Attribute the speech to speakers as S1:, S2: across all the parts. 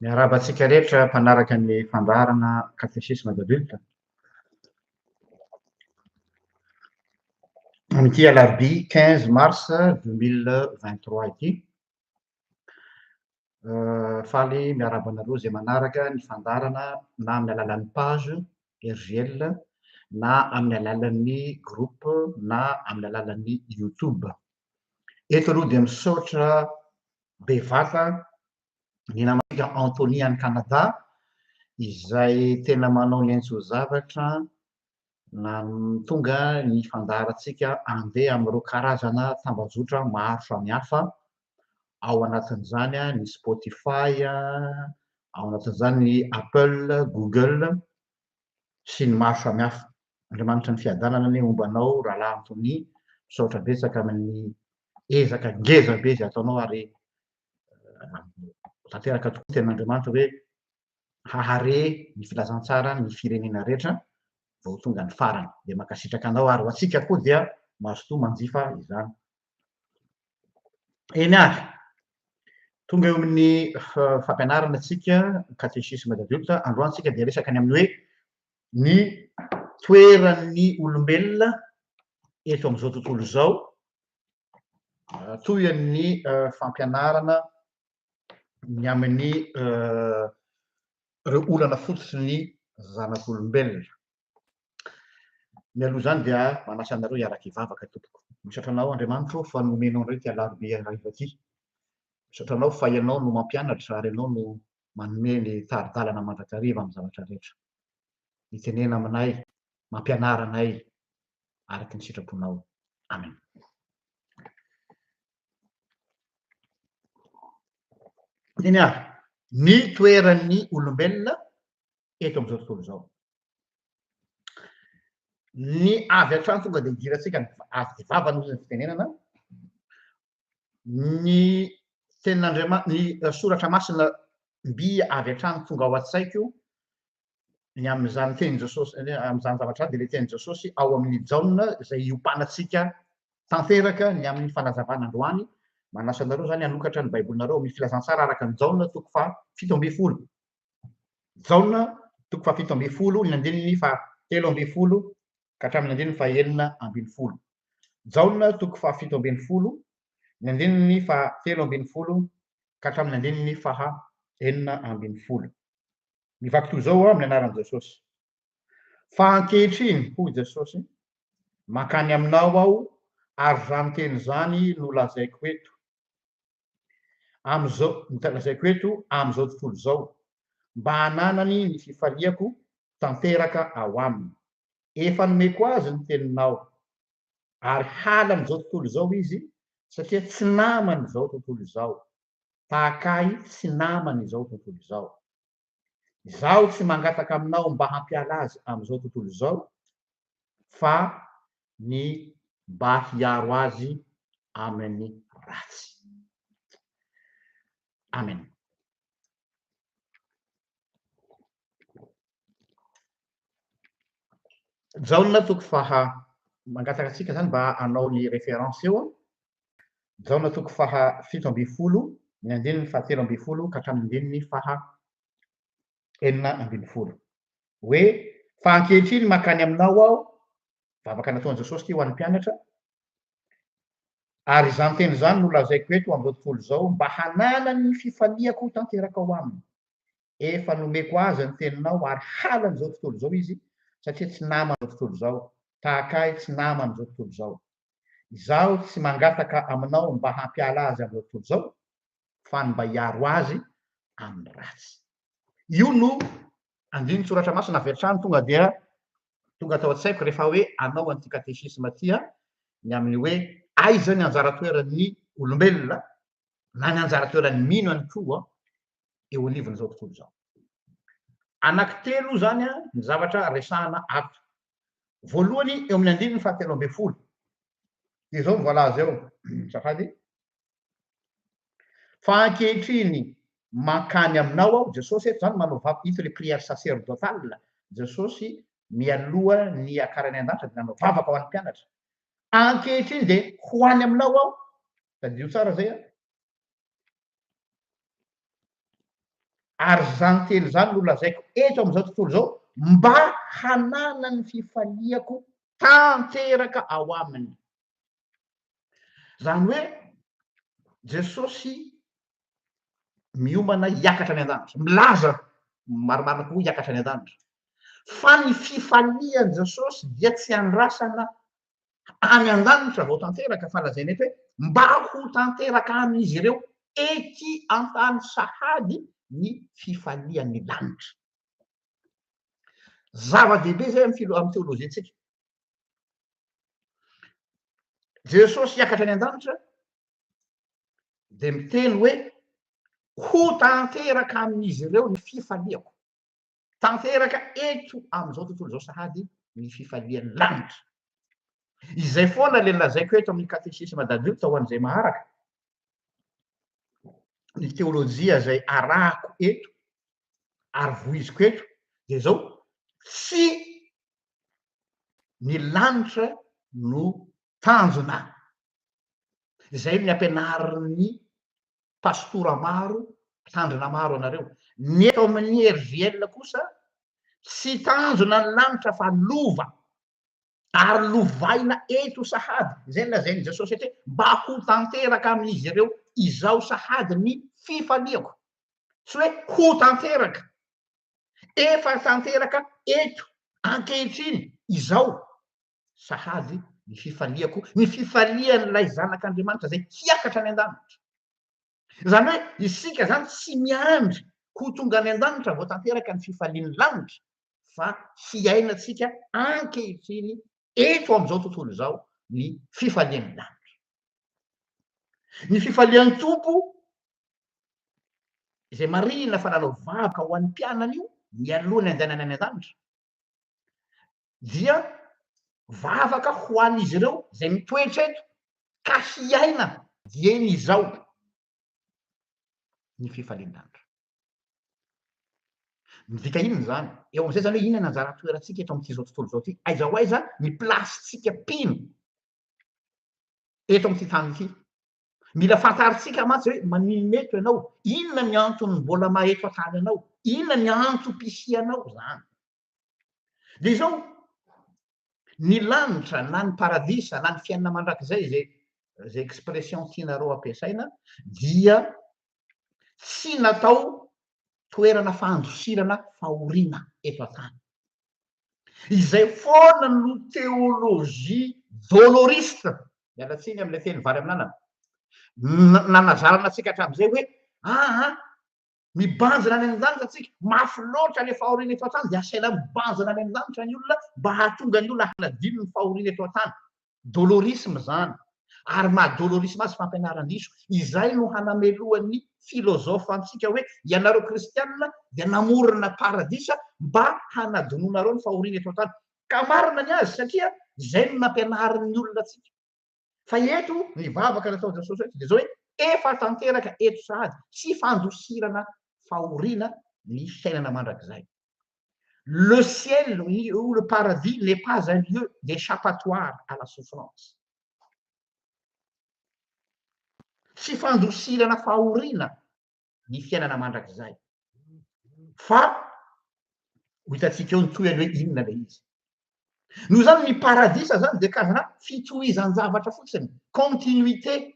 S1: Miarahaba antsika rehetra mpanaraka ny fandaharana Catéchisme d'adulte. Amin'ity alarobia 15 mars 2023 ity. Faly miarahaba anareo izay manaraka ny fandaharana na amin'ny alalan'ny page RGL na amin'ny alalan'ny groupe na amin'ny alalan'ny YouTube. Eto aloha dia misaotra bevata ny namantsika Anthony any Canada izay tena manao ny ainy tsy ho zavatra na tonga ny fandaharantsika andeha amin'ireo karazana tambajotra maro samihafa, ao anatin'izany ny Spotify, ao anatin'izany ny Apple, Google sy ny maro samihafa. Andriamanitra ny fiadanana anie homba anao rahalahy Anthony, misaotra betsaka amin'ny ezaka ngeza be izay ataonao ary tanteraka tokoa ny tenin'Andriamanitra hoe hahare ny filazantsara ny firenena rehetra vao tonga ny farany. Dia mankasitraka anao ary ho antsika koa dia mazotoa manjifa izany. Eny ary, tonga eo amin'ny fampianarana antsika catéchisme d'adulte, androany tsika dia resaka ny amin'ny hoe ny toeran'ny olombelona eto amin'izao tontolo izao, toy ny fampianarana ny amin'ny ireo olana fototry ny zanak'olombelona. Mialoha izany dia manasa anareo hiaraka hivavaka tompoko. Misaotra anao Andriamanitro fa nomenao anay ity alarobia hariva ity. Misaotra anao fa ianao no mampianatra ary ianao no manome ny tari-dalana mandrakariva amin'ny zavatra rehetra. Mitenena aminay, mampianara anay araka ny sitraponao. Amen. Eny ary, ny toeran'ny olombelona eto amin'izao tontolo izao. Ny avy hatrany tonga dia idirantsika ny avy dia vava no ny fitenenana. Ny tenin'Andriamanitra, ny soratra masina mby avy hatrany tonga ao an-tsaiko ny amin'izany tenin'i Jesosy, amin'izany zavatra izany dia ilay tenin'i Jesosy ao amin'ny Jaona izay iompanantsika tanteraka ny amin'ny fanazavana androany. Manasa anareo izany hanokatra ny Baibolinareo amin'ny Filazantsara araka an'i Jaona toko faha 17. Jaona toko faha 17 ny andininy faha 13 ka hatramin'ny andininy faha 16. Jaona toko faha 17 ny andininy faha 13 ka hatramin'ny andininy faha 16. Mivaky toy izao aho amin'ny anaran'i Jesosy. Fa ankehitriny, hoy Jesosy, mankany aminao aho ary izany teny izany no lazaiko eto. Amin'izao, lazaiko eto amin'izao tontolo izao, mba hananany ny fifaliako tanteraka ao aminy. Efa nomeko azy ny teninao, ary halan'izao tontolo izao izy, satria tsy naman'izao tontolo izao. tahaka ahy tsy namana izao tontolo izao. Izaho tsy mangataka aminao mba hampiala azy amin'izao tontolo izao fa ny mba hiaro azy amin'ny ratsy. Amen. Jaona toko faha mangataka antsika zany mba hanao ny référence eo. Jaona toko faha 17 ny andininy faha 13 ka hatramin'ny andininy faha 16. Hoe fa ankehitriny mankany aminao aho, vavaka nataon'i Jesosy ity ho an'ny mpianatra, ary izany teny izany no lazaiko eto amin'izao tontolo izao mba hananany ny fifaliako tanteraka ao aminy. Efa nomeko azy ny teninao ary halan'izao tontolo izao izy satria tsy naman'izao tontolo izao, tahaka ahy tsy naman'izao tontolo izao. Izaho tsy mangataka aminao mba hampiala azy amin'izao tontolo izao fa ny mba hiaro azy amin'ny ratsy. Io no andinin-tsoratra masina avy hatrany tonga dia tonga tao an-tsaiko rehefa hoe hanao an'ity katesisma ity aho, ny amin'ny hoe aiza ny anjara toeran'ny olombelona na ny anjara toeran'ny mino ihany koa eo anivon'izao tontolo izao. Anankitelo izany ny zavatra resahana ato. Voalohany eo amin'ny andininy fahatelo ambin'ny folo. Dia izao no voalaza eo, azafady. Fa ankehitriny mankany aminao aho, Jesosy eto izany manao vavaka, ito ilay prière sacerdotale, Jesosy mialoha ny hiakarany an-danitra dia nanao vavaka ho an'ny mpianatra. Ankehitriny dia ho any aminao aho, tadidio tsara izay an. Ary izany teny izany no lazaiko eto amin'izao tontolo izao, mba hananan'ny fifaliako tanteraka ao aminy. Izany hoe Jesosy miomana hiakatra any an-danitra, milaza marimarina kokoa hiakatra any an-danitra. Fa ny fifalian'i Jesosy dia tsy andrasana any an-danitra vao tanteraka fa lazaina eto hoe mba ho tanteraka amin'izy ireo ety an-tany sahady ny fifalian'ny lanitra. Zava-dehibe izay amin'ny filo amin'ny teolojiantsika. Jesosy hiakatra any an-danitra dia miteny hoe ho tanteraka amin'izy ireo ny fifaliako. Tanteraka eto amin'izao tontolo izao sahady ny fifalian'ny lanitra. Izay foana ilay lazaiko eto amin'ny katesisma d'adulte ho an'izay maharaka. Ny teolojia izay arahako eto ary voiziko eto dia izao, tsy ny lanitra no tanjona. Izay ny ampianarin'ny pastora maro, mpitandrina maro anareo. Ny eto amin'ny RJL kosa, tsy tanjona ny lanitra fa lova, ary lovaina eto sahady, izay no lazain'i Jesosy eto hoe, mba ho tanteraka amin'izy ireo izao sahady ny fifaliako. Tsy hoe ho tanteraka, efa tanteraka eto ankehitriny izao sahady ny fifaliako, ny fifalian'ilay Zanak'Andriamanitra izay hiakatra any an-danitra. Izany hoe isika izany tsy miandry ho tonga any an-danitra vao tanteraka ny fifalian'ny lanitra, fa hiainantsika ankehitriny eto amin'izao tontolo izao ny fifalian'ny lanitra. Ny fifalian'ny Tompo izay marihina fa nanao vavaka ho an'ny mpianany io mialoha ny handehanany any an-danitra, dia vavaka ho an'izy ireo izay mitoetra eto ka hiaina dieny izao ny fifalian-danitra. Midika inona izany? Eo amin'izay izany hoe inona ny anjara toerantsika eto amin'ity izao tontolo izao ity? Aiza ho aiza ny place-tsika mpino eto amin'ity tany ity? Mila fantarintsika mantsy hoe maninona eto ianao? Inona ny antony mbola maha eto an-tany anao? Inona ny antom-pisianao izany? Dia izao, ny lanitra na ny paradisa na ny fiainana mandrakizay izay izay expression tianareo ampiasaina dia tsy natao toerana fandosirana fahoriana eto an-tany. Izay foana no théologie doloriste, miala tsiny amin'ilay teny vary amin'anana, nanazarana antsika hatramin'izay hoe aa Mibanjina any an-danitra tsika. Mafy loatra ilay fahoriana eto an-tany dia asaina mibanjina any an-danitra ny olona mba hahatonga ny olona hanadino ny fahoriana eto an-tany. Dolorisme izany. Ary maha dolorisme azy fampianaran-diso. Izay no hanamelohan'ny philosophe antsika hoe ianareo kristianina dia namorona paradisa mba hanadinoanareo ny fahoriana eto an-tany. Ka marina ny azy satria izay no nampianarin'ny olona antsika. Fa eto ny vavaka nataon'i Jesosy eto dia izao hoe efa tanteraka eto sahady, tsy fandosirana fahoriana ny fiainana mandrakizay. Le ciel ou le paradis n'est pas un lieu d'échappatoire à la souffrance. Tsy fandosirana fahoriana ny fiainana mandrakizay. Fa ho hitantsika eo ny tohiny hoe inona ilay izy. Noho izany ny paradisa zany dia karazana fitohizan-javatra fotsiny, continuité,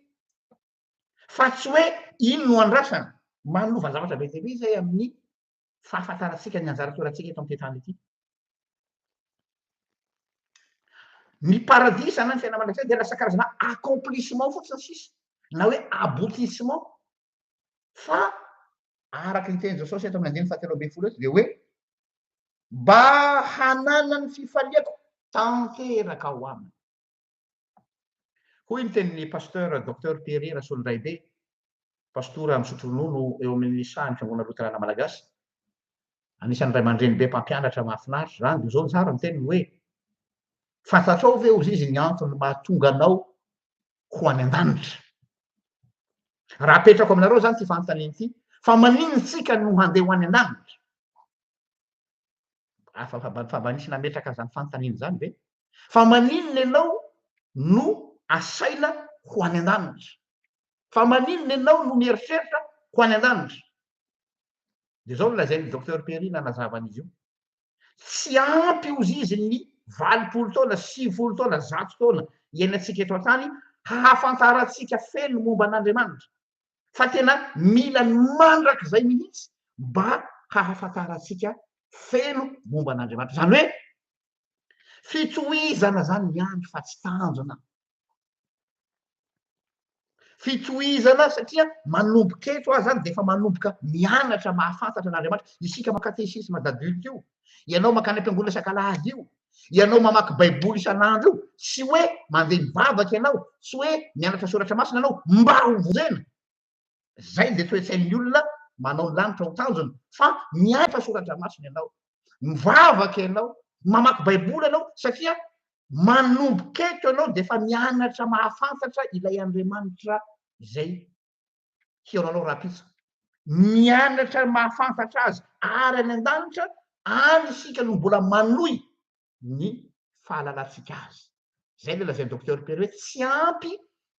S1: fa tsy hoe iny no andrasana. Manova zavatra be dia be izay amin'ny fahafantarantsika ny anjara toerantsika eto amin'ity tany ity. Ny paradisa na ny fiainana mandrakizay dia lasa karazana accomplissement fotsiny sisa, na hoe aboutissement. Fa araka ny tenin'i Jesosy eto amin'ny andininy fahatelo ambin'ny folo eto dia hoe mba hananany fifaliako tanteraka ao aminy. Hoy ny tenin'ny Pasteur Docteur Pierre Rasolondraibe, pastora misotro ronono eo amin'ny sahan'ny Fiangonana Loterana Malagasy, anisan'ny ray aman-dreny be mpampianatra mahafinaritra izany, dia izao ny tsara ny teniny hoe, fantatrao ve hozy izy ny antony mahatonga anao ho any an-danitra. Raha apetrako aminareo izany ity fanontaniana ity, fa maninona isika no handeha ho any an-danitra? Afa fa mba nisy nametraka an'izany fanontaniana izany ve? Fa maninona ianao no asaina ho any an-danitra? Fa maninona ianao no mieritreritra ho any an-danitra? Dia izao no lazain'ny Docteur Perry nanazava an'izy io, Tsy ampy hozy izy ny 80 taona, 90 taona, 100 taona iainantsika eto an-tany hahafantarantsika feno momba an'Andriamanitra, fa tena mila ny mandrakizay mihitsy mba hahafantarantsika feno momba an'Andriamanitra. Izany hoe fitohizana izany ny andro fa tsy tanjona. Fitohizana satria manomboka eto aho zany dia efa manomboka mianatra mahafantatra an'Andriamanitra. Isika manao katesisma d'adulte io, ianao mankany am-piangonana isak'alahady io, ianao mamaky baiboly isan'andro io, tsy hoe mandeha mivavaka ianao, tsy hoe mianatra soratra masina ianao mba ho vonjena. Zay dia toe-tsain'ny olona manao ny lanitra ho tanjona fa mianatra soratra masina ianao, mivavaka ianao, mamaky baiboly ianao satria manomboka eto ianao dia efa mianatra mahafantatra ilay Andriamanitra izay hihaonanao rahampitso. Mianatra mahafantatra azy ary any an-danitra any isika no mbola manohy ny fahalalantsika azy. Izay ilay lazain'i Docteur Perry hoe tsy ampy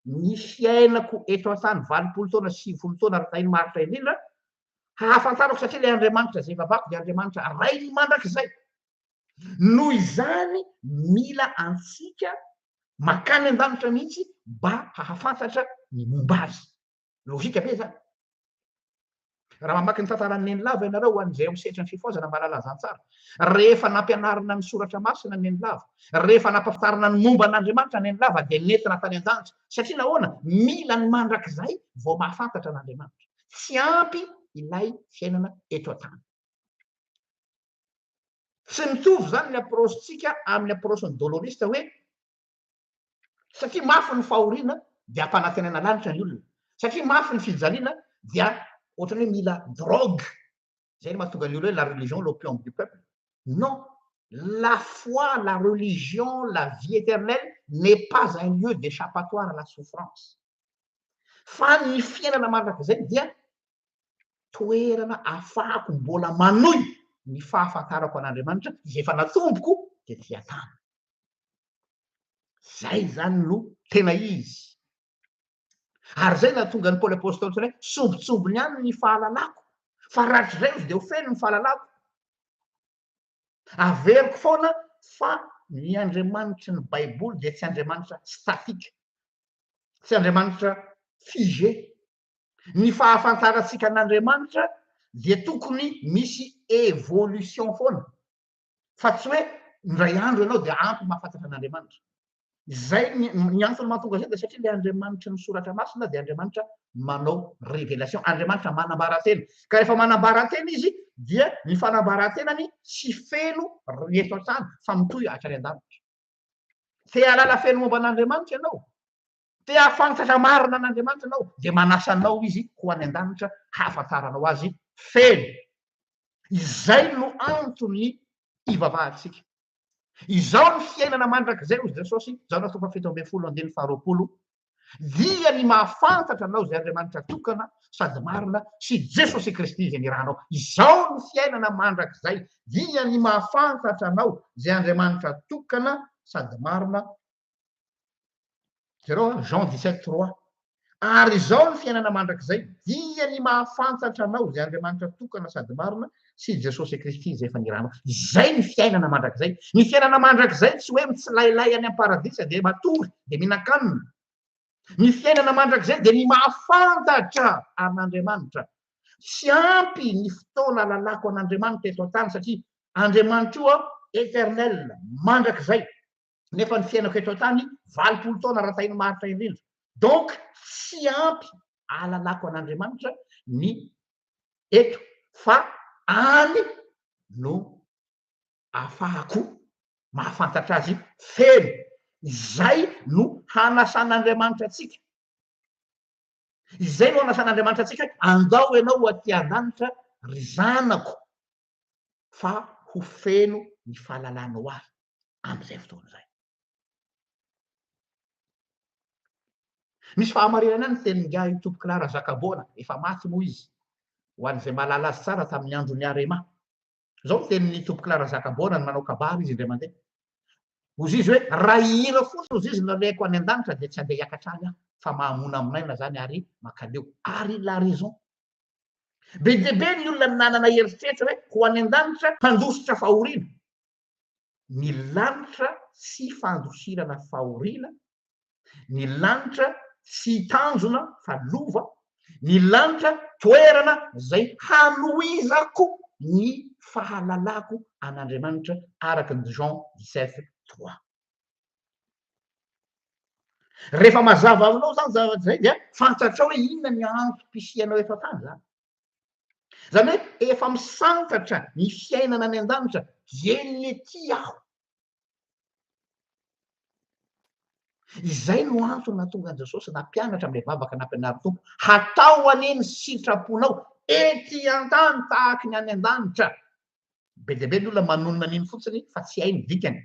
S1: ny fiainako eto an-tany 80 taona, 90 taona ary tahiany maharitra indrindra hahafantarako satria ilay Andriamanitra izay ivavahako dia Andriamanitra Rainy mandrakizay. Noho izany mila antsika makany an-danitra mihitsy mba hahafantatra ny momba azy. Logika be izany. Raha mamaky ny tantaran'i Nenilava ianareo ho an'izay ao amin'ny sehatry ny fifohazana mahalala an'izany tsara. Rehefa nampianarina ny soratra masina Nenilava, rehefa nampafantarina ny momba an'Andriamanitra Nenilava dia nentina tany an-danitra. Satria nahoana? Mila ny mandrakizay vao mahafantatra an'Andriamanitra. Tsy ampy ilay fiainana eto an-tany. Tsy mitovy izany ny approche-tsika amin'ny approche-n'ny doloriste hoe satria mafy ny fahoriana dia ampanantenaina lanitra ny olona, satria mafy ny fijaliana dia ohatran'ny hoe mila drogue, izay no mahatonga ny olona hoe la religion l'opium du peuple. Non, la foi, la religion, la vie éternelle n'est pas un lieu d'échappatoire à la souffrance. Fa ny fiainana mandrakizay dia toerana afahako mbola manohy ny fahafantarako an'Andriamanitra izay efa natomboko tety an-tany. Zay zany no tena izy. Ary zay nahatonga an'i Paoly Apostoly teny hoe sombintsombiny ihany ny fahalalako, fa rahatrizay izy dia ho feno ny fahalalako. Averiko foana fa ny Andriamanitry ny Baiboly dia tsy Andriamanitra statique, tsy Andriamanitra figé. Ny fahafantarantsika an'Andriamanitra dia tokony misy évolution foana. Fa tsy hoe indray andro ianao dia ampy mahafantatra an'Andriamanitra. Izay ny ny antony mahatonga izay dia satria ilay Andriamanitry ny soratra masina dia Andriamanitra manao révélation, Andriamanitra manambara tena. Ka rehefa manambara tena izy dia ny fanambaran-tenany tsy feno ny eto an-tany fa mitohy hatrany an-danitra. Te hahalala feno momba an'Andriamanitra ianao, te hahafantatra marina an'Andriamanitra ianao, dia manasa anao izy ho any an-danitra hahafantaranao azy feno. Izay no antony ivavahantsika. Izao ny fiainana mandrakizay, hoy Jesosy, Jaona toko faha-17 andininy faha-20, dia ny mahafantatra anao izay Andriamanitra tokana sady marina sy Jesosy Kristy izay nirahanao. Izao ny fiainana mandrakizay, dia ny mahafantatra anao izay Andriamanitra tokana sady marina Jereo a, Jean 17, 3. Ary izao ny fiainana mandrakizay, dia ny mahafantatra anao, izay Andriamanitra tokana sady marina, sy Jesosy Kristy izay efa nirahanao. Izay ny fiainana mandrakizay. Ny fiainana mandrakizay tsy hoe mitsilailay any am-paradisa dia matory, dia mihinan-kanina. Ny fiainana mandrakizay dia ny mahafantatra an'Andriamanitra. Tsy ampy ny fotoana alalako an'Andriamanitra eto an-tany satria Andriamanitra io éternel, mandrakizay. nefa ny fiainako eto an-tany 80 taona raha tahiny maharitra indrindra. Donc tsy ampy ahalalako an'Andriamanitra ny eto fa any no ahafahako mahafantatra azy feno. Izay no hanasan'Andriamanitra antsika. Izay no hanasan'Andriamanitra antsika hoe andao ianao ho aty an-danitra ry zanako fa ho feno ny fahalalanao ahy amin'izay fotoana izay. Misy fahamarinana ihany ny tenin'ingahy Tompokolahy Razakaboana, efa maty moa izy, ho an'izay mahalala azy tsara tamin'ny andron'ny Arema. Izao ny tenin'ny Tompokolahy Razakaboana, ny manao kabary izy indray mandeha. Hozy izy hoe, raha hihira fotsiny hozy izy no alehako any an-danitra dia tsy handeha hiakatra any aho, fa mahamonamonaina izany ary makaleo. Ary il a raison. Be dia be ny olona nanana eritreritra hoe ho any an-danitra handositra fahoriana. Ny lanitra tsy fandosirana fahoriana, ny lanitra tsy tanjona fa lova, ny lanitra toerana izay hanohizako ny fahalalako an'Andriamanitra araka ny Jean 17, 3. Rehefa mazava aminao izany zavatra izay dia fantatrao hoe inona ny antom-pisianao eto an-tany izany. Izany hoe efa misantatra ny fiainana any an-danitra dieny ety aho. Izay no antony nahatonga an'i Jesosy nampianatra amin'ilay vavaka nampianarin'ny Tompo, hatao anie ny sitraponao ety an-tany tahaky ny any an-danitra. Be dia be ny olona manonona an'iny fotsiny fa tsy hay ny dikany.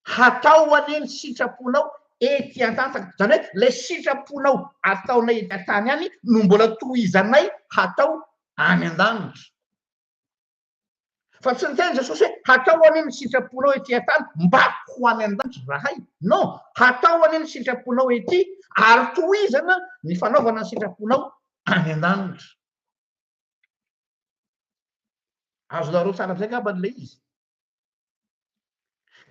S1: Hatao anie ny sitraponao ety an-tany, izany hoe ilay sitraponao ataonay ety an-tany ihany no mbola tohizanay hatao any an-danitra. Fa tsy niteny Jesosy hoe hatao anie ny sitraponao ety an-tany mba ho any an-danitra zahay. Non, hatao anie ny sitraponao ety ary tohizana ny fanaovana ny sitraponao any an-danitra. Azonareo tsara amin'izay angamba ilay izy.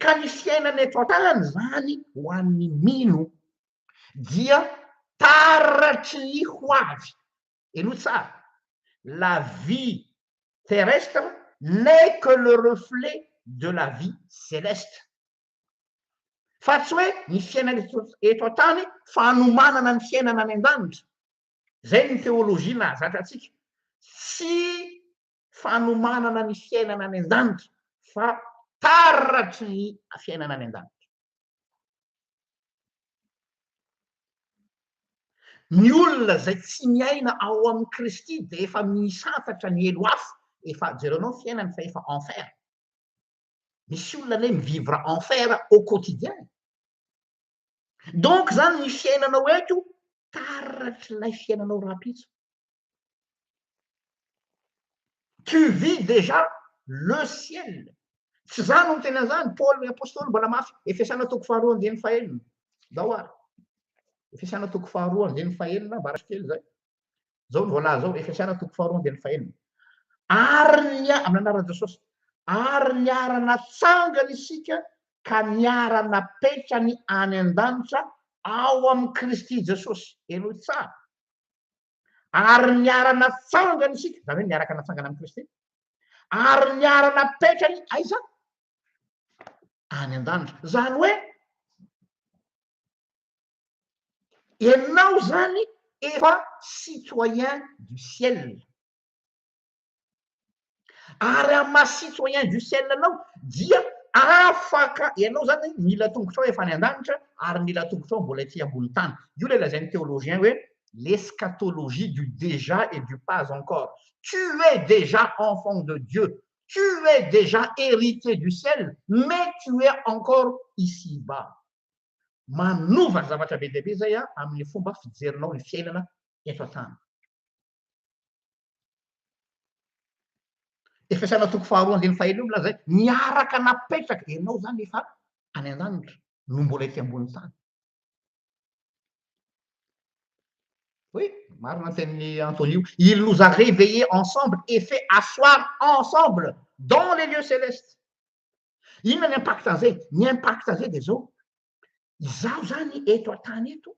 S1: Ka ny fiainana eto an-tany izany ho an'ny mino dia taratry ny ho avy. Henoy tsara, la vie terrestre n'est que le reflet de la vie céleste. Fa tsy hoe ny fiainana eto an-tany fanomanana ny fiainana any an-danitra. Izay ny théologie nahazatra antsika. Tsy fanomanana ny fiainana any an-danitra fa taratry ny fiainana any an-danitra. Ny olona izay tsy miaina ao amin'i Kristy dia efa misantatra ny helo afo, efa jerenao ny fiainany fa efa enfer. Misy olona anie mi-vivre enfer au quotidien. Donc zany ny fiainanao eto taratr'ilay fiainanao rahampitso. Tu vis déjà le ciel. Tsy za no miteny an'izany, Paoly apostoly mbola mafy. Efesana toko faharoa andininy fahenina. Ndao ary. Efesana toko faharoa andininy fahenina, ambaraso kely zay. Zao no voalaza ao, Efesana toko faharoa andininy fahenina. Ary ny amin'ny anaran'i Jesosy. Ary niara-natsangana isika ka niara-napetrany any an-danitra ao amin'i Kristy Jesosy. Henoy tsara. Ary niara-natsangana isika, izany hoe niaraka natsangana amin'i Kristy, ary niara-napetrany aiza? Any an-danitra. Izany hoe ianao izany efa citoyen du ciel. Ary amin'ny maha citoyen du ciel anao dia afaka ianao zany ny ila tongotrao efa any an-danitra ary ny ila tongotrao mbola ety ambony tany. Io ilay lazain'ny théologien hoe l'eschatologie du déjà et du pas encore. Tu es déjà enfant de Dieu, tu es déjà héritier du ciel, mais tu es encore ici-bas. Manova zavatra be dia be izay amin'ny fomba fijerinao ny fiainana eto an-tany. Efesana toko faharoa andininy fahenina io milaza hoe niaraka napetraka, ianao izany efa any an-danitra no mbola ety ambony tany. Oui, marina ny tenin'i Antonio. Il nous a réveillés ensemble et fait asseoir ensemble dans les lieux célestes. Inona ny impact an'izay? Ny impact an'izay dia izao, izaho izany eto an-tany eto,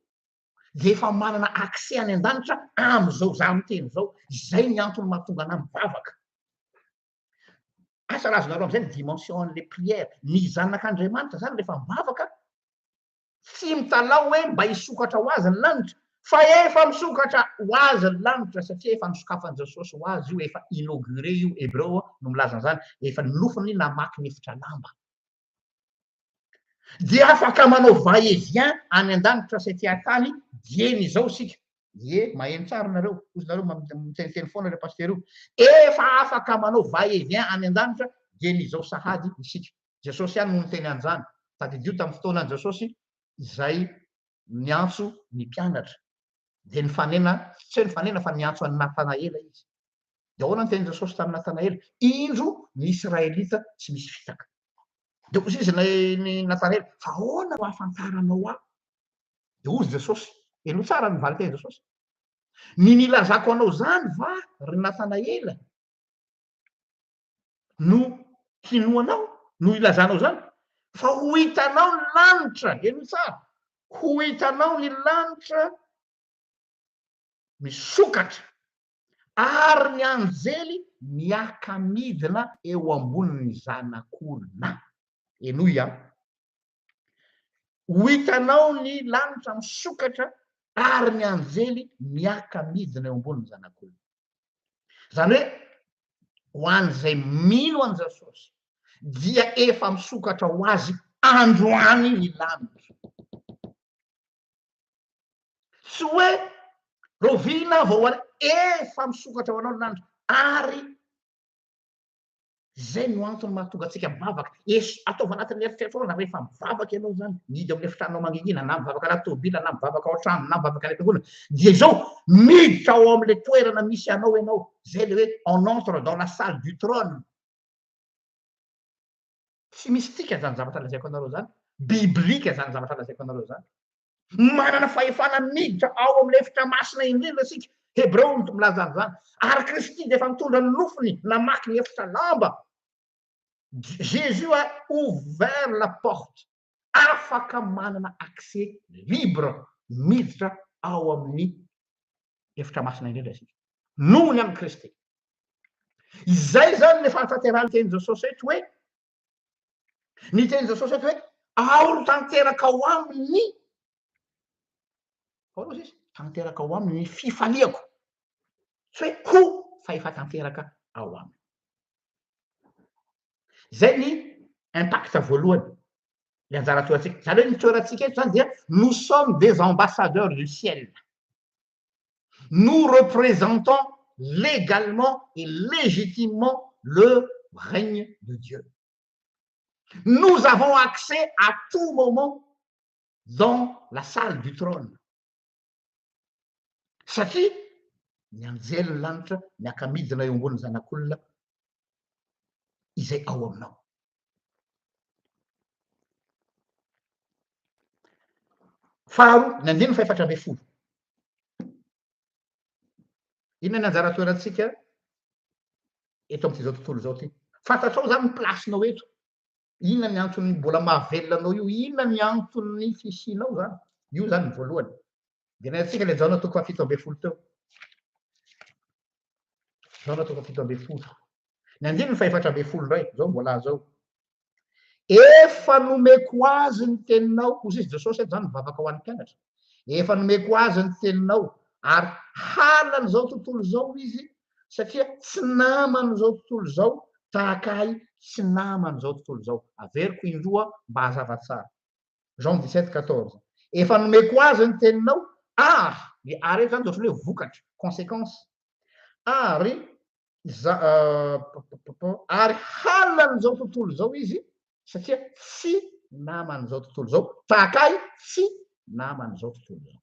S1: dia efa manana accès any an-danitra amin'izao za miteny izao. Izay ny antony mahatonga anah mivavaka. Asa raha azonareo amin'izay ny dimension an'ilay prière. Ny zanak'Andriamanitra zany rehefa mivavaka, tsy mitalaho hoe mba hisokatra ho azy ny lanitra, fa efa misokatra ho azy ny lanitra satria efa nosokafan'i Jesosy ho azy io, efa inauguré io, Hebreo no milaza an'izany, efa nofiny namaky ny efitra lamba. Dia afaka manao va et vient any an-danitra sy aty an-tany dieny izao isika. Ie, maheno tsara nareo, hozy nareo miteniteny foana ireo pasitera io. Efa afaka manao va et vient any an-danitra dieny izao sahady isika. Jesosy ihany no niteny an'izany. Tadidio tamin'ny fotoanan'i Jesosy izay niantso ny mpianatra. Dia nifanena, tsy hoe nifanena fa niantso an'i Natanaela izy. Dia ahoana ny tenin'i Jesosy tamin'i Natanaela? Indro ny Israelita tsy misy fitaka. Dia hoy izy ny Natanaela, fa ahoana no ahafantaranao ahy? Dia hoy Jesosy, henoy tsara ny valin-tenin'i Jesosy. Ny nilazako anao izany va, ry Natanaela, no hinoanao, no ilazanao izany? Fa ho hitanao ny lanitra, henoy tsara, ho hitanao ny lanitra misokatra, ary ny anjely miaka-midina eo ambonin'ny Zanak'olona. Henoy an! Ho hitanao ny lanitra misokatra ary ny anjely miaka-midina eo ambonin'ny Zanak'olona. Izany hoe ho an'izay mino an'i Jesosy dia efa misokatra ho azy androany ny lanitra. Tsy hoe rahoviana vao efa misokatra ho anao ny lanitra ary Izay no antony mahatonga antsika mivavaka. Es, ataovy anatin'ny eritreritrao na rehefa mivavaka ianao izany, mihidy ao amin'ny efitranonao mangingina, na mivavaka anaty tômôbila, na mivavaka ao an-trano, na mivavaka any am-piangonana, dia izao, miditra ao amin'ilay toerana misy anao ianao. Izay ilay hoe on entre dans la salle du trône. Tsy mystique izany zavatra lazaiko anareo izany, biblique izany zavatra lazaiko anareo izany. Manana fahefana miditra ao amin'ilay efitra masina indrindra isika. Hebreo no milaza an'izany. Ary Kristy dia efa nitondra ny nofony namaky ny efitra lamba. Jésus a ouvert la porte. Afaka manana accès libre miditra ao amin'ny efitra masina indrindra isika. Noho ny amin'i Kristy. Izay izany ny fahatanterahan'ny tenin'i Jesosy eto hoe Ny tenin'i Jesosy eto hoe aoro tanteraka ao aminy ahoana izy? Tanteraka ao aminy ny fifaliako. Tsy hoe ho fa efa tanteraka ao aminy. Zay ny impact voalohany, ny anjara toerantsika. Zany hoe ny toerantsika eto zany dia nous sommes des ambassadeurs du ciel. Nous représentons légalement et légitimement le règne de Dieu. Nous avons accès à tout moment dans la salle du trône. Satria ny anjelin'ny lanitra miaka-midina eo ambonin'ny zanak'olona izay ao aminao. Faharoa, ny andininy faha-14. Inona ny anjara toerantsika eto amin'ity izao tontolo izao ity? Fantatrao izany ny place-nao eto. Inona ny antony mbola mahavelona anao io? Inona ny anton'ny fisianao izany? Io izany ny voalohany. Dinihantsika ilay Jaona toko faha-17 teo. Jaona toko faha-17. Ny andininy faha-14 indray, izao no voalaza ao. Efa nomeko azy ny teninao, hoy izy Jesosy eto izany mivavaka ho an'ny mpianatra. Efa nomeko azy ny teninao, ary halan'izao tontolo izao izy, satria tsy naman'izao tontolo izao, tahaka ahy tsy naman'izao tontolo izao. Averiko indroa mba hazava tsara. Jean 17, 14. Efa nomeko azy ny teninao, ary, ny ary eto izany dia ohatran'ny hoe vokatra, conséquence. Ary ary halan'izao tontolo izao izy satria tsy naman'izao tontolo izao, tahaka ahy tsy naman'izao tontolo izao.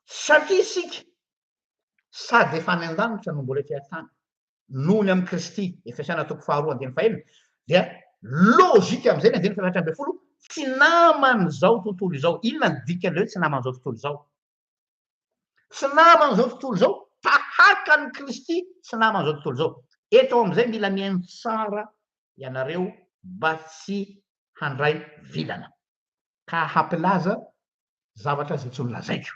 S1: Satria isika sady efa any an-danitra no mbola ety an-tany, noho ny amin'i Kristy, Efesiana toko faharoa andininy fahenina, dia lojika amin'izay ny andininy faha-14, tsy naman'izao tontolo izao. Inona ny dikan'ilay hoe tsy naman'izao tontolo izao? Tsy naman'izao tontolo izao, tahaka an'i Kristy tsy naman'izao tontolo izao. Eto amin'izay mila mihaino tsara ianareo mba tsy handray vilana ka hampilaza zavatra izay tsy nolazaiko.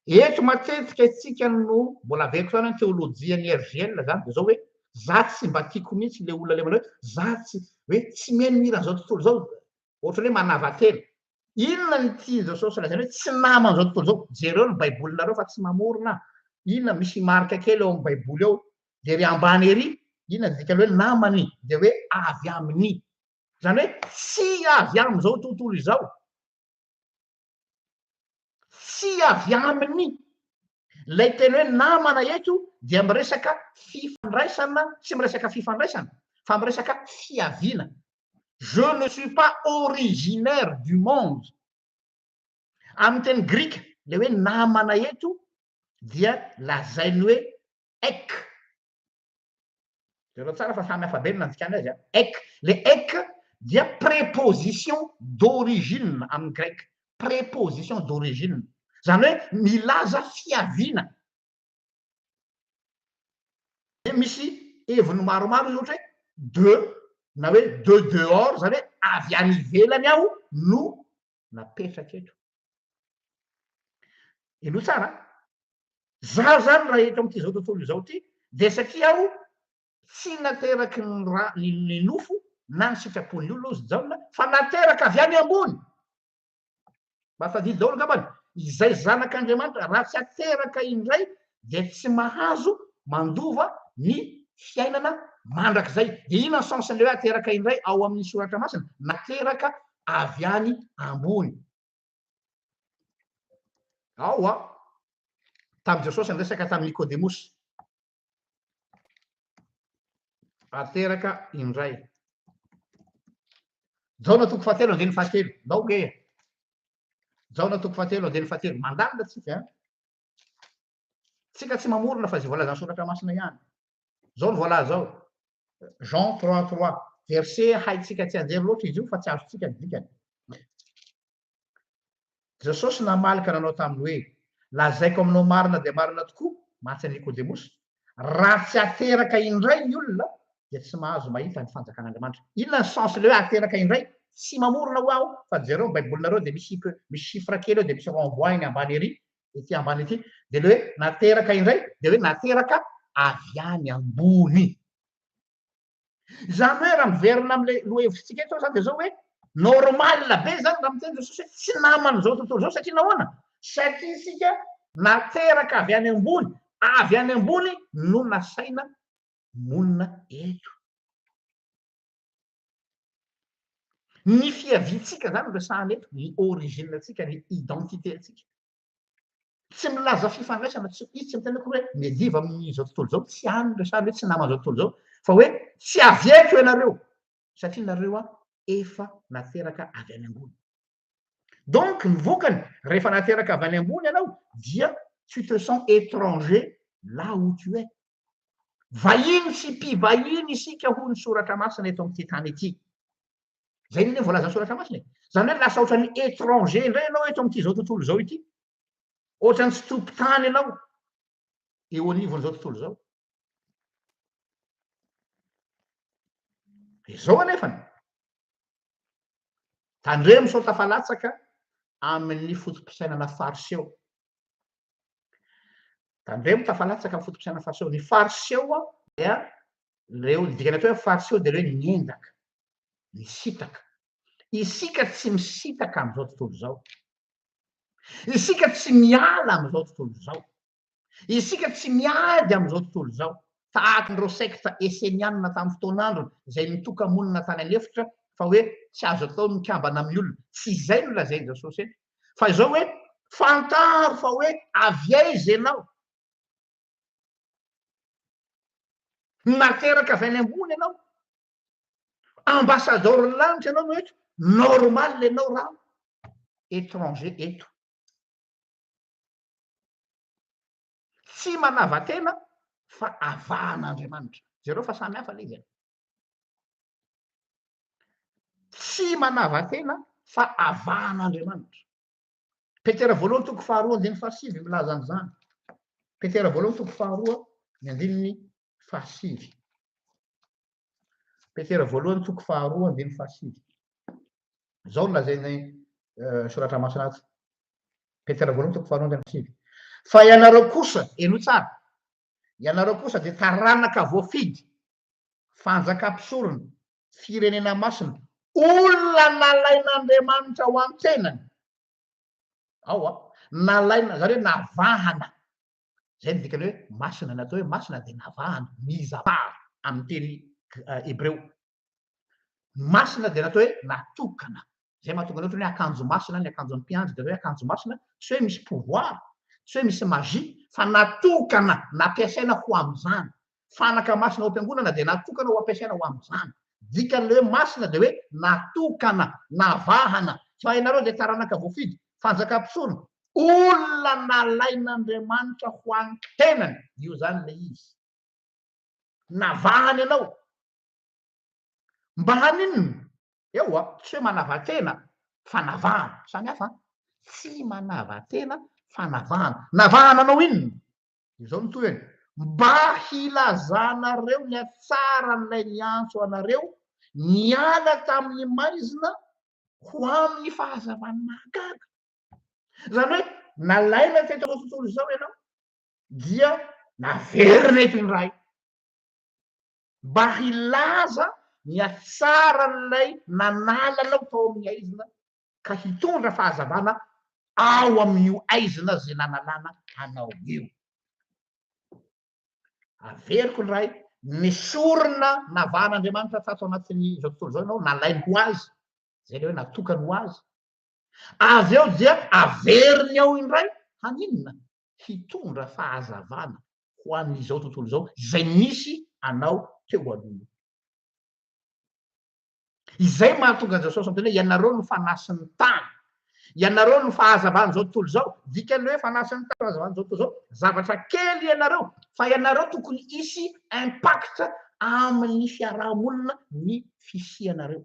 S1: Eto matetika isika no mbola averiko ihany ny teolojian'ny RGL zany dia zao hoe za tsy mba tiako mihitsy le olona le manao hoe za tsy hoe tsy mihaino ny hiran'izao tontolo izao Ohatran'ny hoe manava-tena. Inona ny tian'i Jesosy lazaina hoe tsy naman'izao tontolo izao? Jereo ny Baibolinareo fa tsy mamorona aho. Inona, misy marika kely ao amin'ny Baiboly ao, dia ery ambany ery, inona ny dikan'ny hoe namany? Dia hoe avy amin'ny. Izany hoe tsy avy amin'izao tontolo izao. Tsy avy aminy. Ilay teny hoe namana eto dia miresaka fifandraisana, tsy miresaka fifandraisana fa miresaka fiaviana. Je ne suis pas originaire du monde. Amin'ny teny grika, ilay hoe namana eto dia lazainy hoe ek. Jereo tsara fa samy hafa be ny nandikana azy a. Ek. Le ek dia préposition d'origine amin'ny grec. Préposition d'origine. Izany hoe milaza fiaviana. Dia misy heviny maromaro izy ohatra hoe de na hoe de dehors, izany hoe avy any ivelany aho no napetraka eto. Henoy tsara an! Zaho izany raha eto amin'ity izao tontolo izao ity dia satria aho tsy nateraky ny ra, ny nofo na ny sitrapon'ny olona hozy Jaona fa nateraka avy any ambony. Mba tadidy daholo angambany, izay zanak'Andriamanitra raha tsy ateraka indray dia tsy mahazo mandova ny fiainana mandrakizay. Dia inona ny sens-n'ilay hoe ateraka indray ao amin'ny soratra masina? Nateraka avy any ambony. Ao an, tamin'i Jesosy niresaka tamin'i Nikodemosy. Ateraka indray. Jaona toko fahatelo andininy fahatelo. Ndao nge. Jaona toko fahatelo andininy fahatelo. Mandalina tsika. Eh? Tsika tsy mamorona fa izay voalazan'ny soratra masina ihany. Zao no voalaza ao. Jean 3 3. Verset haintsika tsy anjery loatra izy io fa tsy azontsika ny dikany. Jesosy namaly ka nanao taminy hoe, Lazaiko aminao marina dia marina tokoa, mantsy an'i Nikodemosy, raha tsy ateraka indray ny olona, dia tsy mahazo mahita ny fanjakan'Andriamanitra. Inona ny sens-ilay hoe ateraka indray? Tsy mamorona ho'a aho, fa jereo ny baibolinareo dia misy misy chiffre kely eo dia misy renvoi eny ambany ery, ety ambany ety, dia ilay hoe nateraka indray dia hoe nateraka avy any ambony. Izany hoe raha miverina amin'ilay lohahevitsika eto izany dia izao hoe normal be izany raha miteny Jesosy hoe tsy naman'izao tontolo izao satria nahoana? Satria isika nateraka avy any ambony, avy any ambony no nasaina monina eto. Ny fiaviantsika izany no resahana eto, ny origine-ntsika, ny identité-ntsika. Tsy milaza fifandraisana, tsy, izy tsy miteny akory hoe miadiva amin'izao tontolo izao, tsy any no resahany hoe tsy naman'izao tontolo izao, fa hoe tsy avy eto ianareo, satria nareo efa nateraka avy any ambony. Donc ny vokany, rehefa nateraka avy any ambony ianao, dia tu te sens étranger là où tu es. Vahiny sy mpivahiny isika hoy ny soratra masina eto amin'ity tany ity. Zay anie voalazan'ny soratra masina e. Zany hoe lasa ohatran'ny étranger indray ianao eto amin'ity zao tontolo izao ity. Ohatran'ny tsy tompon-tany ianao eo anivon'izao tontolo izao. Izao anefany. Tandremo sao tafalatsaka amin'ny foto-pisainana fariseo. Tandremo tafalatsaka amin'ny foto-pisainana fariseo. Ny fariseo dia ireo, ny dikany atao hoe fariseo dia ireo hoe niendaka, nisitaka. Isika tsy misitaka amin'izao tontolo izao. Isika tsy miala amin'izao tontolo izao. Isika tsy miady amin'izao tontolo izao. Tahaka an'ireo sekta esenianina tamin'ny fotoan'androny izay nitoka-monina tany an'efitra fa hoe tsy azo atao ny mikambana amin'ny olona. Tsy izay no lazain'i Jesosy eto. Fa izao hoe fantaro fa hoe avy aiza ianao. Nateraka avy any ambony ianao. Ambassadeur ny lanitra ianao no eto. Normal ianao raha étranger eto. Tsy manava-tena fa avahan'Andriamanitra. Jereo fa samy hafa ilay izy e. Tsy manava-tena fa avahan'Andriamanitra. Petera voalohany toko faharoa andininy fahasivy milaza an'izany. Petera voalohany toko faharoa ny andininy fahasivy. Petera voalohany toko faharoa andininy fahasivy. Izao no lazain'ny eh, soratra masina ato. Petera voalohany toko faharoa andininy fahasivy. Fa ianareo kosa, henoy tsara, ianareo kosa dia taranaka voafidy, fanjaka mpisorona, firenena masina, olona nalain'Andriamanitra ho an-tenany. Ao a, nalaina, zany hoe navahana. Zay ny dikany hoe masina, ny atao hoe masina dia navahana, mise à part amin'ny teny hebreo. Masina dia natao hoe natokana. Zay mahatonga ny ohatra hoe akanjo masina, ny akanjon'ny mpiandry dia hoe akanjo masina, tsy hoe misy pouvoir, tsy hoe misy magie, fa natokana, nampiasaina ho amin'izany. Fanaka masina ao am-piangonana dia natokana ho ampiasaina ho amin'izany. Dikan'ilay hoe masina dia hoe natokana, navahana. Fa ianareo dia taranaka voafidy, fanjakam-pisorona, olona nalain'Andriamanitra ho an'ny tenany. Io izany ilay izy. Navahany ianao. Mba haninona? Eoa, tsy hoe manava-tena fa navahana. Samy hafa an! Tsy manava-tena fa navahana. Navahana anao inona? Izao no tohiny, mba hilazanareo ny hatsaran'ilay niantso anareo niala tamin'ny maizina ho amin'ny fahazavany mahagaga. Izany hoe nalaina teto amin'izao tontolo izao ianao dia naverina eto indray mba hilaza ny hatsaran'ilay nanala anao tao amin'ny aizina ka hitondra fahazavana ao amin'io aizina izay nanalana anao io. Averiko indray, nesorina navahan'Andriamanitra tato anatin'izao tontolo izao ianao, nalainy ho azy, izay ilay hoe natokany ho azy. Avy eo dia averiny ao indray, haninona? Hitondra fahazavana ho an'izao tontolo izao izay nisy anao teo aloha io. Izay mahatonga an'i Jesosy miteny hoe ianareo no fanasin'ny tany. Ianareo no fahazavan'izao tontolo izao. Dikan'ilay hoe fanasin'ny tany, fahazavan'izao tontolo izao, zavatra kely ianareo, fa ianareo tokony hisy impact amin'ny fiarahamonina ny fisianareo.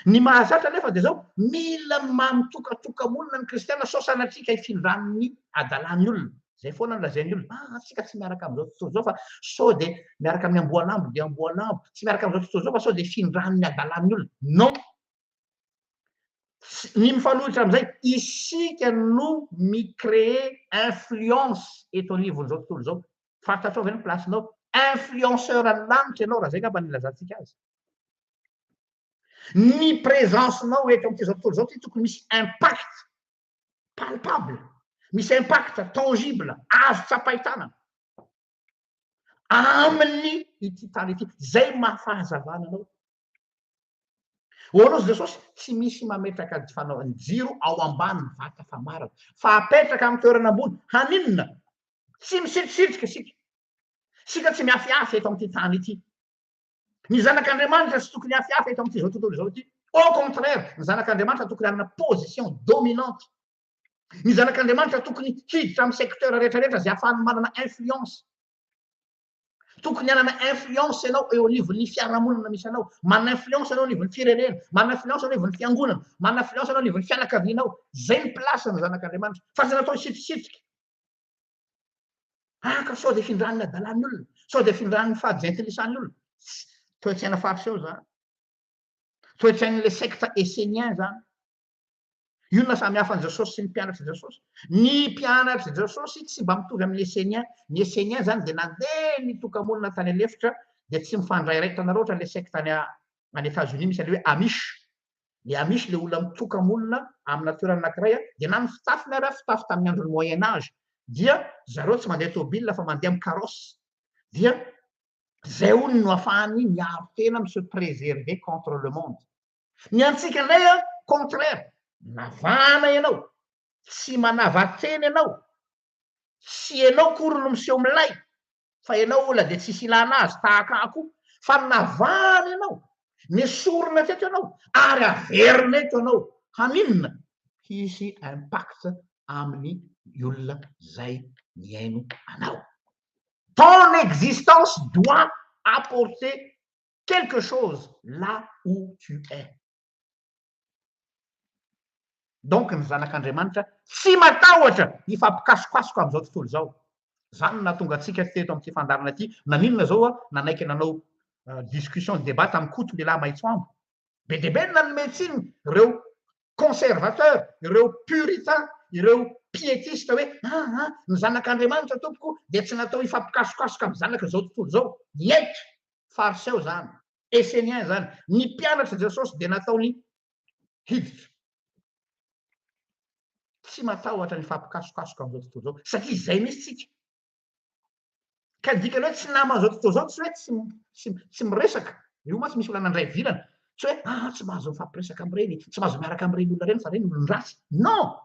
S1: Ny mahazatra anefa dia izao, mila mitokatoka-monina ny kristiana sao sanatria ka hifindran'ny adalan'ny olona. Izay foana no lazain'ny olona, ah, tsika tsy miaraka amin'izao tontolo izao fa sao dia miaraka amin'ny amboalambo dia amboalambo, tsy miaraka amin'izao tontolo izao fa sao dia hifindran'ny adalan'ny olona. Non! Ny mifanohitra amin'izay, isika no mi-créer influence eto anivon'izao tontolo izao. Fantatrao ve ny place-nao? Influenceur ny lanitra ianao raha izay angamba no ilazantsika azy. Ny présence-nao eto amin'ity izao tontolo izao ity tokony misy impact palpable, misy impact tangible, azo tsapain-tanana amin'ny ity tany ity. Izay maha fahazavana anao. Hoy Jesosy, tsy misy mametraka ny fanao ny jiro ao ambany vata famarana, fa apetraka amin'ny toerana ambony. Haninona? Tsy misitrisitrika isika. Isika tsy miafiafy eto amin'ity tany ity. Ny zanak'Andriamanitra tsy tokony hiafiafy eto amin'ity izao tontolo izao ity. Au contraire, ny zanak'Andriamanitra tokony hanana position dominante. Ny zanak'Andriamanitra tokony hiditra amin'ny secteur rehetrarehetra izay ahafahany manana influence. Tokony hanana influence ianao eo anivon'ny fiarahamonina misy anao. Manana influence ianao anivon'ny firenena, manana influence ianao anivon'ny fiangonana, manana influence ianao anivon'ny fianakavianao. Izay ny place ny zanak'Andriamanitra. Fa tsy natao hisitrisitrika. Ah ka sao dia findran'ny adalan'ny olona, sao dia findran'ny fahajentilisan'ny olona. Toe-tsaina fariseo zany. Toe-tsain'ilay secte essénien zany. Inona samy hafa an'i Jesosy sy ny mpianatr'i Jesosy? Ny mpianatr'i Jesosy tsy mba mitovy amin'ny essénien. Ny essénien zany dia nandeha nitoka-monina tany an'efitra dia tsy mifandrairay. Hitanareo ohatra ilay secte any any États-Unis misy an'ilay hoe Amish. Le Amish le olona mitoka-monina amina toerana anankiray dia na ny fitafiny ary fitafy tamin'ny andron'ny moyen âge dia zareo tsy mandeha tôbila fa mandeha amin'ny carrosse dia zay hono no afahany miaro tena mi se préserver contre le monde. Ny antsika indray a contraire, navahana ianao, tsy manava-tena ianao, tsy ianao akory no miseho milay fa ianao olona dia tsisy ilana azy tahaka ahy koa fa navahana ianao, nesorina teto ianao ary averina eto ianao haninona? Hisy impact amin'ny olona izay mihaino anao. Ton existence doit apporter quelque chose là où tu es. Donc ny zanak'Andriamanitra tsy matahotra hifampikasokasoka amin'izao tontolo izao. Izany no nahatonga antsika teto amin'ity fandaharana ity, naninona izao aho nanaiky nanao discussion, débat tamin'i Koto lehilahy mahitsoambo. Be dia be ny nanome tsiny ireo conservateur, ireo puritain, ireo piétiste hoe aa ny zanak'Andriamanitra tompoko dia tsy natao hifampikasokasoka amin'ny zanak'izao tontolo izao. Niet! Fariseo izany. Essénien izany. Ny mpianatr'i Jesosy dia nataony hiditra. Tsy matahotra ny fampikasokasoka amin'izao tontolo izao, satria izay mihitsy tsika. Ka ny dikany hoe tsy naman'izao tontolo izao, tsy hoe tsy, tsy, tsy miresaka. Io mantsy misy olona nandray vilana. Tsy hoe, ah, tsy mahazo mifampiresaka amin'ireny, tsy mahazo miaraka amin'ireny olona ireny fa ireny olon-dratsy. Non!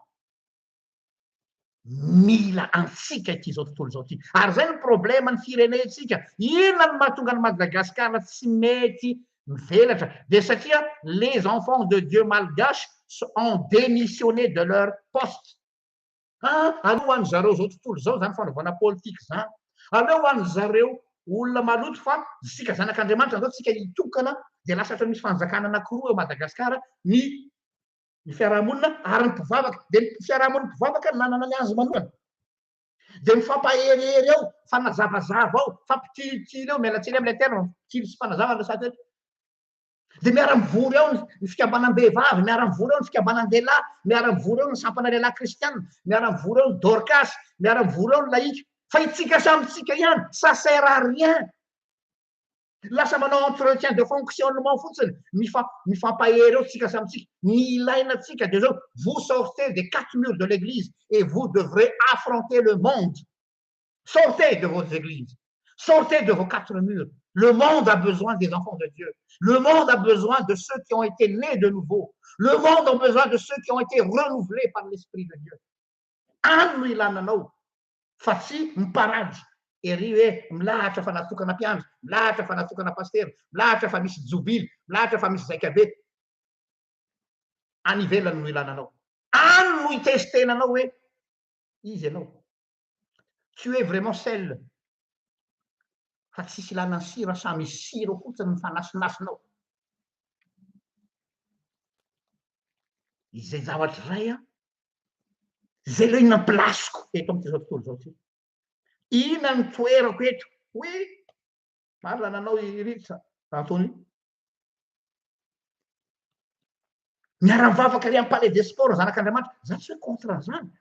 S1: Mila antsika ity izao tontolo izao ity. Ary izay no problème ny firenentsika. Inona no mahatonga an'i Madagasikara tsy mety mivelatra? Dia satria les enfants de Dieu malgaches ont démissionné de leur poste. Ah, aleo ho an'ny zareo izao tontolo izao izany fanaovana politique izany. Aleo ho an'ny zareo olona maloto fa isika zanak'Andriamanitra andao tsika hitokana dia lasa ohatran'ny misy fanjakana anankiroa eo Madagasikara ny. Ny fiarahamonina ary ny mpivavaka. Dia ny fiarahamonin'ny mpivavaka nanana ny azy manokana. Dia mifampaherihery ao, mifanazavazava ao, mifampitsilitsily ao, miala tsiny amin'ilay terme, mitsily sy mifanazava ny resaka eto. Dia miara-mivory ao ny fikambanam-behivavy, miara-mivory ao ny fikambanan-dehilahy, miara-mivory ao ny sampana lehilahy kristiana, miara-mivory ao ny Dorcas, miara-mivory ao ny laïka. Fa itsika samy tsika ihany, ça sert à rien. Lasa manao entretien de fonctionnement fotsiny, mifa, mifampahery eo tsika samy tsika. Ny ilaina tsika dia zao, vous sortez des quatre murs de l'église et vous devrez affronter le monde. Sortez de vos églises. Sortez de vos quatre murs. Le monde a besoin des enfants de Dieu. Le monde a besoin de ceux qui ont été nés de nouveau. Le monde a besoin de ceux qui ont été renouvelés par l'Esprit de Dieu. Any no ilana anao fa tsy miparady ery hoe milahatra fa natokana mpiandry, milahatra fa natokana pasitera, milahatra fa misy jobily, milahatra fa misy zaikabe. Any ivelany no ilana anao. Any no hitestena anao hoe iza ianao. Tu es vraiment sel. Fa tsisy ilana ny sira, samy sira fotsiny mifanasinasina ao. Izay zavatra izay an, izay aloha inona ny place-ko eto amin'ity zao tontolo izao ity. Inona ny toerako eto? Oui, marina nanao i Ritra, Anthony. Miara-mivavaka ery amin'ny palais des sports zanak'Andriamanitra. Za tsy hoe contre an'izany.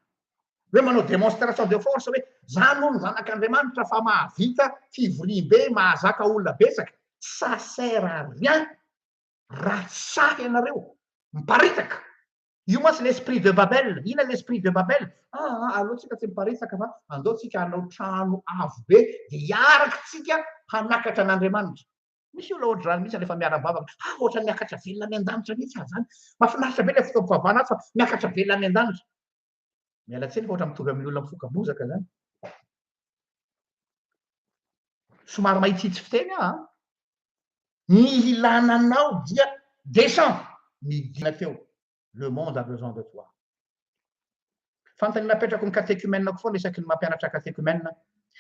S1: Hoe manao démonstration de force hoe za no ny zanak'Andriamanitra fa mahavita fivoriambe, mahazaka olona betsaka. Ça sert à rien raha tsy sahy ianareo miparitaka. Io mantsy l'esprit de Babel. Inona l'esprit de Babel? Ah, aleo tsika tsy miparitaka fa andao tsika hanao trano avo be dia hiaraka tsika hanakatra an'Andriamanitra. Misy olona ohatr'izany mihitsy rehefa miara-mivavaka. Ah, ohatran'ny miakatra velona any an-danitra mihitsy aho izany. Mahafinaritra be ilay fotoam-pivavahana ato fa miakatra velona any an-danitra. Miala tsiny fa ohatra mitovy amin'ny olona mifoka bozaka izany. Somary mahitsitsy fiteny aho an. Ny hilana anao dia descend, midina teo. Le monde a besoin de toi. Fanontaniana apetrako ny catéchumène-ko foana isaky ny mampianatra catéchumène,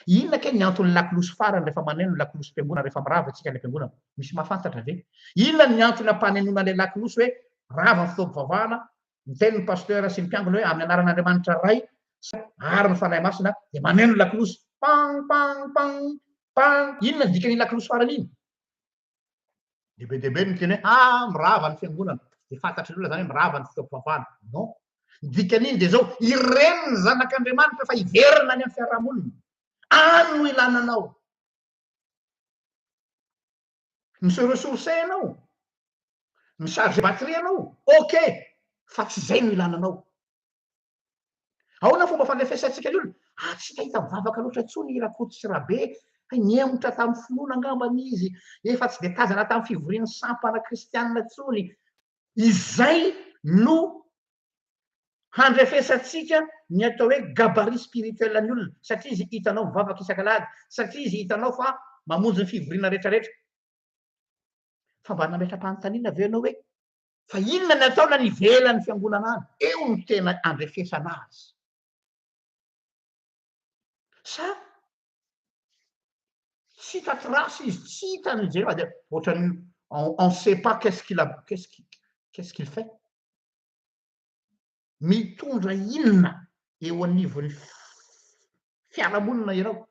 S1: inona kay ny anton'ny lakolosy farany rehefa maneno ny lakolosim-piangonana rehefa mirava isika any am-piangonana? Misy mahafantatra ve? Inona ny antony ampanenoana ilay lakolosy hoe rava ny fotoam-pivavahana, miteny ny pasteur sy ny mpiangona hoe amin'ny anaran'Andriamanitra Ray ary ny Fanahy Masina dia maneno ny lakolosy pang pang pang pang, inona ny dikan'iny lakolosy farany iny? Dia be dia be ny miteny hoe ah mirava ny fiangonana, dia fantatry ny olona zany hoe mirava ny fotoam-pivavahana. Non. Ny dikan'iny dia zao, ireny ny zanak'Andriamanitra fa hiverina any amin'ny fiarahamonina. Any no ilana anao. Mi-se ressourcer ianao, mi-charger batterie ianao, ok, fa tsy izay no ilana anao. Ahoana ny fomba fandrefesantsika ny olona? Ah, tsy hita mivavaka loatra intsony i Rakoto sy Rabe, hay nihemotra tamin'ny finoana angambany izy, efa tsy dia tazana tamin'ny fivorian'ny sampana kristianina intsony. Izay no handrefesantsika ny atao hoe gabarit spirituel ny olona, satria izy hitanao mivavaka isak'alahady, satria izy hitanao fa mamonjy ny fivoriana rehetrarehetra. Fa mba nametra-panontaniana ve ianao hoe Fa inona ny ataony any ivelan'ny fiangonana any? Eo no tena andrefesana azy. Sa tsy hita trace izy, tsy hita ny jereo dia ohatran'ny on ne sait pas qu'est-ce qu'il a, qu'est-ce qu'il, qu'est-ce qu'il fait. Mitondra inona eo anivon'ny fiarahamonina ianao?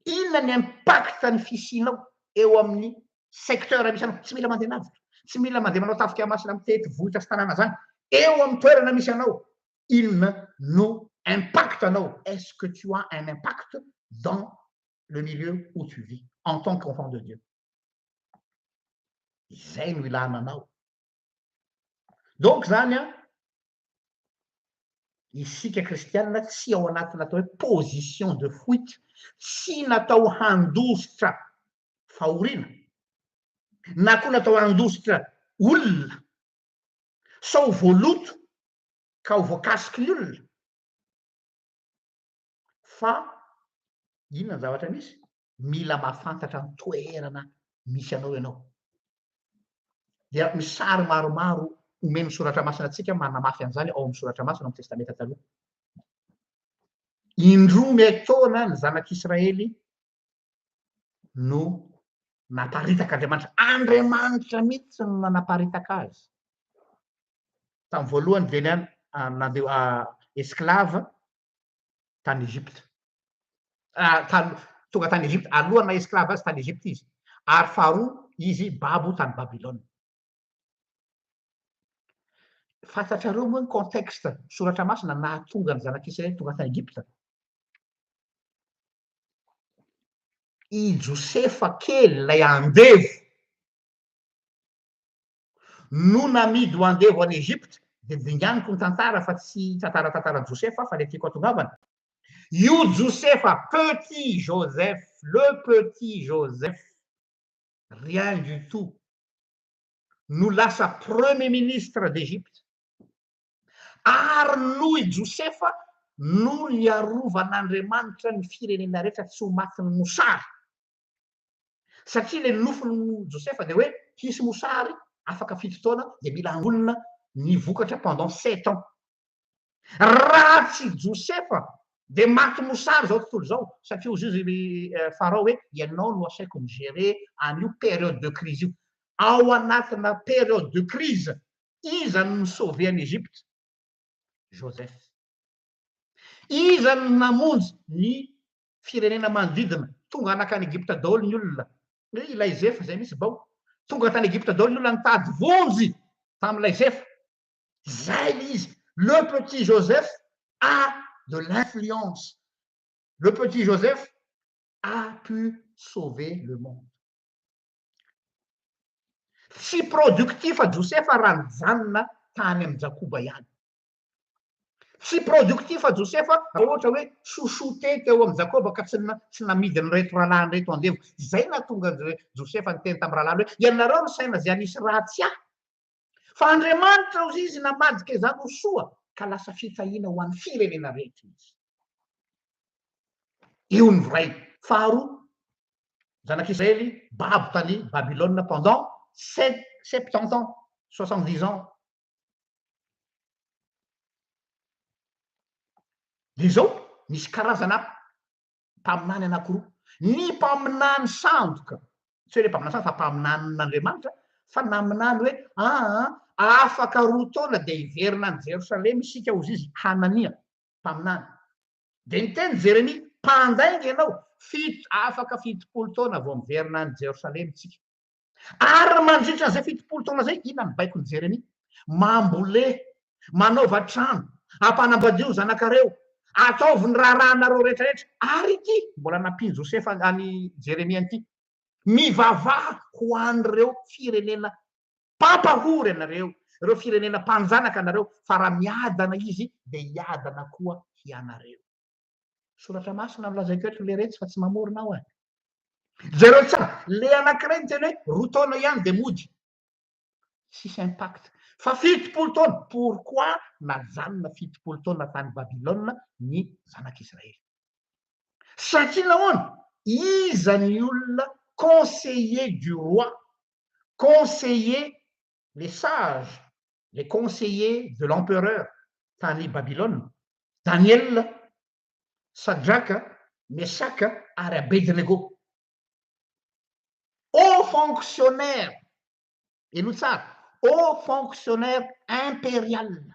S1: Inona ny impact ny fisianao eo amin'ny secteur misy anao? Tsy mila mandeha lavitra, tsy mila mandeha manao tafika masina mitety vohitra sy tanàna zany. Eo amin'ny toerana misy anao, inona no impact anao? Est-ce que tu as un impact dans le milieu où tu vis en tant qu'enfant de Dieu? Izay no ilana anao. Donc zany an, isika kristianina tsy ao anatin'ny atao hoe position de fuite, tsy natao handositra fahoriana, na koa natao handositra olona, sao ho voaloto ka ho voakasiky ny olona, fa inona ny zavatra misy? Mila mahafantatra ny toerana misy anao ianao. Dia misy sary maromaro omen'ny Soratra Masina antsika manamafy an'izany ao amin'ny Soratra Masina ao amin'ny Testamenta Taloha. Indroa miaitaona ny zanak'Israely no naparitak'Andriamanitra. Andriamanitra mihitsy no nanaparitaka azy. Tamin'ny voalohany dia nandeha esclave tany Egypte. Tany, tonga tany Egypte, alohan'ny naha esclave azy tany Egypte izy. Ary faharoa izy babo tany Babylone. Fantatrareo moa ny contexte soratra masina nahatonga ny zanak'Israely tonga tany Egypte? I Josefa kely ilay andevo no namidy ho andevo any Egypte, dia dinganiko ny tantara fa tsy tantara tantaran'i Josefa fa le tiako atongavana. Io Josefa, petit Joseph, le petit Joseph, rien du tout, no lasa premier ministre d'Egypte. Ary noho i Josefa no niarovan'Andriamanitra ny firenena rehetra tsy ho matin'ny mosary. Satria ilay nofin'i Josefa dia hoe hisy mosary afaka fito taona dia mila angonina ny vokatra pendant sept ans. Raha tsy Josefa dia maty mosary izao tontolo izao satria hozy izy ry Farao hoe ianao no asaiko mi-gérer an'io période de crise io. Ao anatina période de crise iza no ni-sauver an'i Egypte? Joseph. Iza no namonjy ny firenena manodidina? Tonga nankany Egypta daholo ny olona. Ilay Zefa izay misy bao. Tonga tany Egypta daholo ny olona nitady vonjy tamin'ilay Zefa. Izay ilay izy. Le petit Joseph a de l'influence. Le petit Joseph a pu sauver le monde. Tsy productif Josefa raha nijanona tany amin'i Jakoba ihany. Tsy productif Josefa raha ohatra hoe chouchouté teo amin'i Jakoba ka tsy tsy namidin'ireto rahalahiny ireto andevo. Izay nahatonga an'i Josefa niteny tamin'ny rahalahiny hoe ianareo nisaina izay hanisy ratsy ahy. Fa Andriamanitra hozy izy namadika izany ho soa ka lasa fitahiana ho an'ny firenena rehetra izy. Io ny vrai. Faharoa, zanak'Israely babo tany Babylone pendant sept, septante ans, soixante-dix ans. Dia izao, misy karazana mpaminany anankiroa. Ny mpaminany sandoka, tsy hoe le mpaminany sandoka fa mpaminanin'Andriamanitra, fa naminany hoe aa afaka roa taona dia hiverina any Jerosalema isika hozy izy Hanania, mpaminany. Dia niteny Jeremia, mpandainga ianao, fito, afaka 70 taona vao miverina any Jerosalema isika. Ary mandritra an'izay 70 taona izay, inona ny baikon'i Jeremia? Mambole, manaova trano, ampanambadio ny zanakareo, ataovy ny raharahanareo rehetrarehetra. Ary ity, mbola nampian'i Josefa an'i Jeremia an'ity, mivavaha ho an'ireo firenena mpampahory anareo, ireo firenena mpanjanaka anareo, fa raha miadana izy, dia hiadana koa hianareo. Soratra masina no lazaiko eto leretsy fa tsy mamorona aho e. Jereo tsara, le anankiray niteny hoe roa taona ihany dia mody. Tsisy impact. Fa 70 taona, pourquoi najanona 70 taona tany Babylone ny zanak'Israely? Satria nahoana? Iza ny olona conseiller du roi, conseiller les sages, les conseillers de l'empereur tany Babylone? Daniel, Sadraka, Mesaka ary Abednego. Haut fonctionnaire, henoy tsara, haut fonctionnaire impérial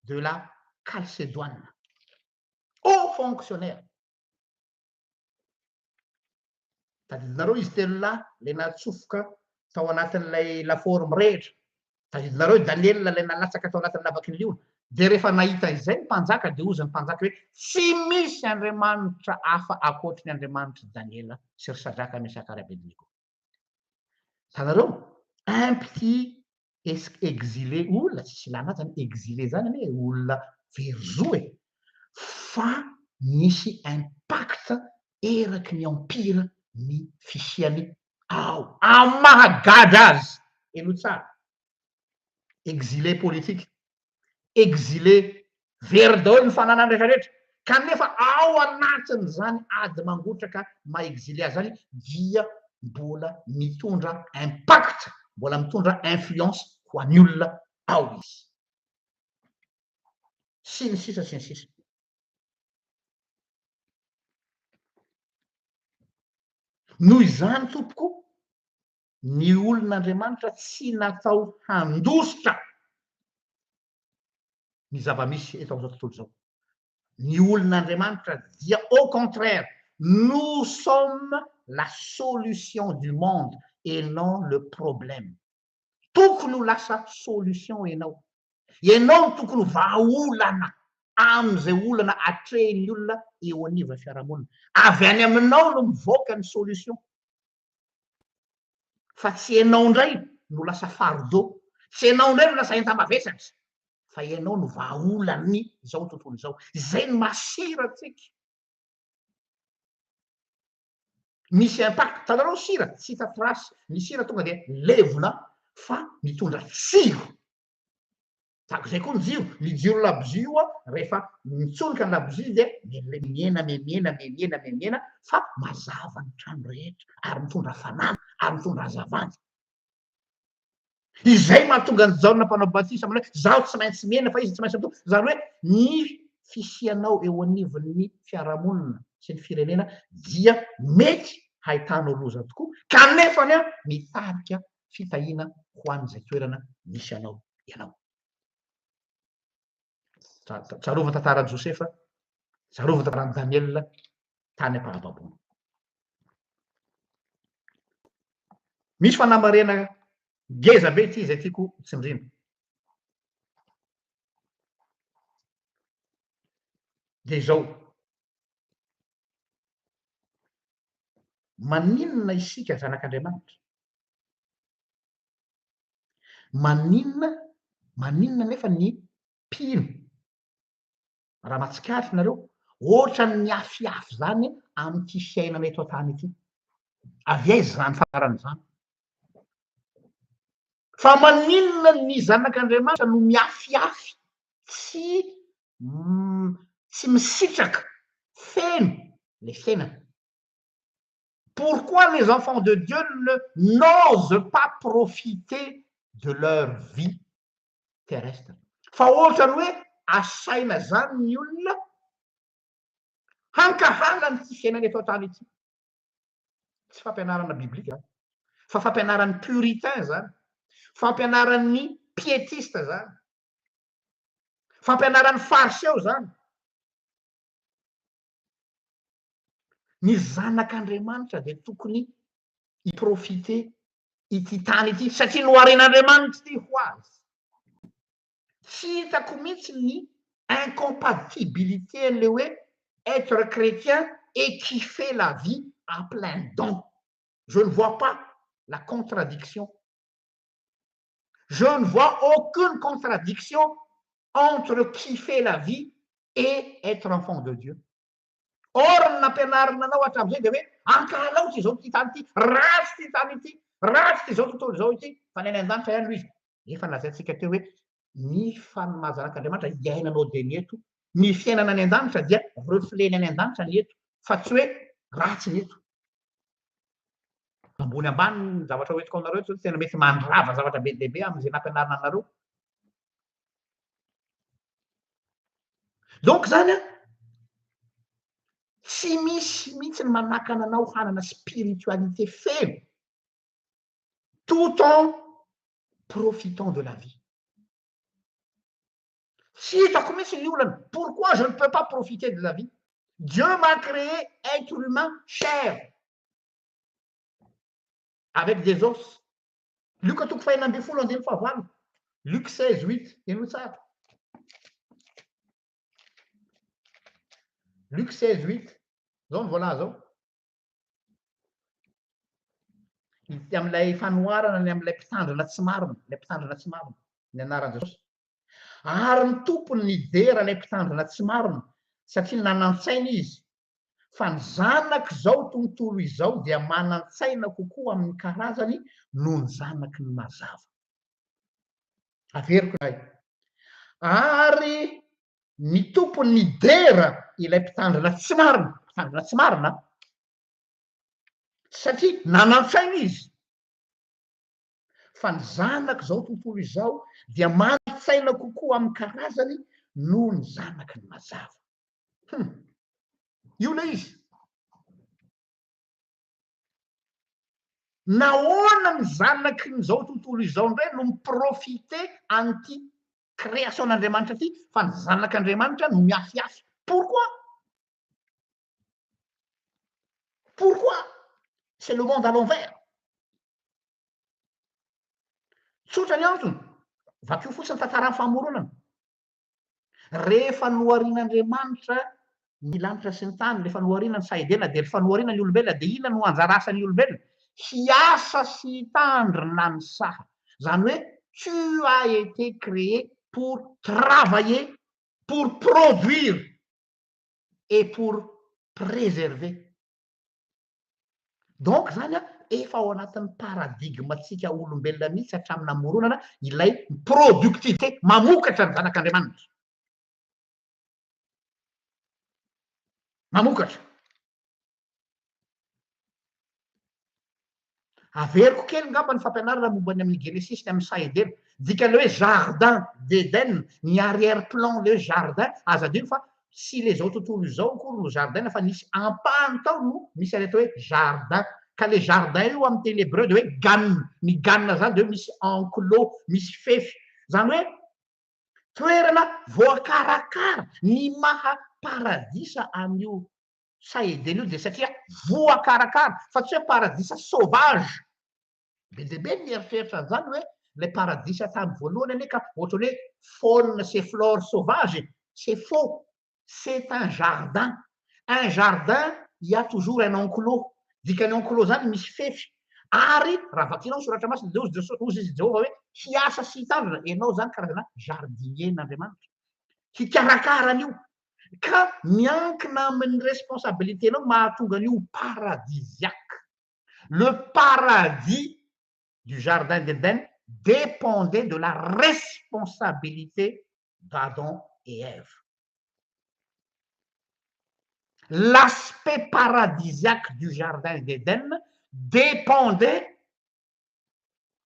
S1: de la Chalcédoine. Haut fonctionnaire. Tadidinareo izy telo lahy ilay natsofoka tao anatin'ilay lafaoro mirehitra. Tadidinareo i Daniela ilay nalatsaka tao anatin'ny lavaky ny liona. Dia rehefa nahita izay ny mpanjaka dia hozy ny mpanjaka hoe tsy misy Andriamanitra hafa ankoatry ny Andriamanitr'i Daniela sy ry Sadraka, Mesaka ary Abednego. Hitanareo? Un petit exilé, olona tsisy ilana azy zany exilé zany anie olona very zo e, fa nisy impact eraky ny empire ny fisiany ao amin'ny maha gadra azy, henoy tsara, exilé politique, exilé, very daholo ny fananany rehetra rehetra, kanefa ao anatin'izany ady mangotraka maha exilé azy zany dia mbola mitondra impact, mbola mitondra influence ho an'ny olona ao izy. Sy ny sisa sy ny sisa. Noho izany tompoko, ny olon'Andriamanitra tsy natao handositra. ny zava-misy eto amin'izao tontolo izao. Ny olon'Andriamanitra dia au contraire, nous sommes la solution du monde et non le problème. Tokony ho lasa solution ianao. Ianao no tokony ho vahaolana amin'izay olana atrehin'ny olona eo anivon'ny fiarahamonina. Avy any aminao no mivoaka ny solution. Fa tsy ianao indray no lasa fardeau, tsy ianao indray no lasa enta-mavesatra, fa ianao no vahaolan'ny izao tontolo izao. Izay no maha-sira antsika. Misy impact, hitanareo ny sira, tsy hita trace, ny sira tonga dia levona fa mitondra tsiro. Tahaka izay koa ny jiro, ny jiro labozia io an, rehefa mitsonika ny labozia dia mihena, mihena, mihena, mihena fa mazava ny trano rehetra ary mitondra hafanana ary mitondra hazavana. Izay mahatonga an'i Jaona mpanao batisa manao hoe izaho tsy maintsy mihena fa izy tsy maintsy mitombo. Izany hoe ny fisianao eo anivon'ny fiarahamonina sy ny firenena dia mety hahitanao loza tokoa kanefany an mitarika fitahiana ho an'izay toerana misy anao ianao. Tsarovy ny tantaran'i Josefa, tsarovy ny tantaran'i Daniela tany am-pahababoana. Misy fanamarihana ngeza be ity izay tiako tsindrina. Dia izao. Maninona isika zanak'Andriamanitra? Maninona, maninona nefa ny mpino Raha mahatsikaritra nareo, ohatran'ny miafiafy zany amin'ity fiainana eto an-tany ity. Avy aiza izany fahatarana izany? Fa maninona ny zanak'Andriamanitra no miafiafy tsy tsy misitraka feno le fiainana? Pourquoi les enfants de Dieu ne n'osent pas profiter de leur vie terrestre. Fa ohatrany hoe asaina zany ny olona hankahala an'ity fiainana eto an-tany ity. Tsy fampianarana biblika zany, fa fampianaran'ny puritain zany, fampianaran'ny pietiste zany, fampianaran'ny fariseo zany. Ny zanak'Andriamanitra dia tokony hi-profiter ity tany ity satria noharen'Andriamanitra ity ho azy. Tsy hitako mihitsy ny incompatibilité an'ilay hoe être chrétien et kiffer la vie à plein dents. Je ne vois pas la contradiction. Je ne vois aucune contradiction entre kiffer la vie et être enfant de Dieu. Or ny nampianarina anao hatramin'izay dia hoe ankahalao ity izao ity tany ity, ratsy ity tany ity, ratsy ity izao tontolo izao ity, fa ny any an-danitra ihany no izy. Efa lazaintsika teo hoe ny fanmaha zanak'Andriamanitra iainanao dia ny eto, ny fiainana any an-danitra dia reflet ny any an-danitra ny eto, fa tsy hoe ratsy ny eto. Ambony ambany ny zavatra hoentiko aminareo eto, tena mety mandrava zavatra be dia be amin'izay nampianarina anareo. Donc zany an, tsy misy mihitsy ny manakana anao hanana spiritualité feno tout en profitant de la vie. Tsy hitako mihitsy ny olana, pourquoi je ne peux pas profiter de la vie? Dieu m'a créé être humain chair avec des os. Lioka toko fahenina ambin'ny folo andininy fahavalo. Luc 16 8 henoy tsara. Luc 16 8 zao ny voalaza ao. Ity amin'ilay fanoharana ny amin'ilay mpitandrina tsy marina, ilay mpitandrina tsy marina, ny anaran'i Jesosy. Ary ny tompony nidera ilay mpitandrina tsy marina satria nanan-tsaina izy fa ny zanak'izao tontolo izao dia manan-tsaina kokoa amin'ny karazany noho ny zanaky ny mazava. Averiko indray. Ary ny tompony nidera ilay mpitandrina tsy marina, mpitandrina tsy marina, satria nanan-tsaina izy. Fa ny zanak'izao tontolo izao dia manan-tsaina kokoa amin'ny karazany noho ny zanaky ny mazava. Hum. Io ilay izy. Nahoana ny zanaky ny izao tontolo izao indray no mi-profiter an'ity création-n'Andriamanitra ity fa ny zanak'Andriamanitra no miafiafy. Pourquoi? Pourquoi? C'est le monde à l'envers. Tsotra ny antony. Vakio fotsiny tantaran'ny famoronana. Rehefa noharian'Andriamanitra ny lanitra sy ny tany, rehefa nohariana ny saha Edena, dia rehefa nohariana ny olombelona, dia inona no anjara asan'ny olombelona? Hiasa sy hitandrina ny saha. Izany hoe tu as été créé pour travailler, pour produire et pour préserver. Donc zany an, efa ao anatin'ny paradigme-ntsika olombelona mihitsy hatramin'ny namoronana ilay productivité, mamokatra ny zanak'Andriamanitra. Mamokatra. Averiko kely ngamba ny fampianarana momba ny amin'ny Genesisy ny amin'ny saha Edena. Dikan'ilay hoe jardin d'Eden, ny arrière plan ilay hoe jardin, aza adino fa tsy ilay izao tontolo izao akory no jardin fa nisy ampahany tao no misy an'ilay atao hoe jardin. Ka ilay jardin io amin'ny teny hebreu dia hoe gan. Ny gan izany dia hoe misy enclos, misy fefy. Izany hoe toerana voakarakara ny maha paradisa an'io saha Edena io dia satria voakarakara fa tsy hoe paradisa sauvage. Be dia be ny mieritreritra an'izany hoe ilay paradisa tany voalohany anie ka ohatran'ny hoe faune sy flore sauvage e. C'est faux. C'est un jardin. Un jardin, il y a toujours un enclos. Dikan'ny enclos izany misy fefy. Ary raha vakianao ny soratra masina dia hozy Jesosy, hozy izy Jehovah hoe hiasa sy hitandrina. Ianao izany karazana jardinier-n'Andriamanitra. Hikarakara an'io. Ka miankina amin'ny responsabilité-nao mahatonga an'io ho paradisiaque. Le paradis du jardin d'Eden dépendait de la responsabilité d'Adam et Ève. L'aspect paradisiaque du jardin d'Eden dépendait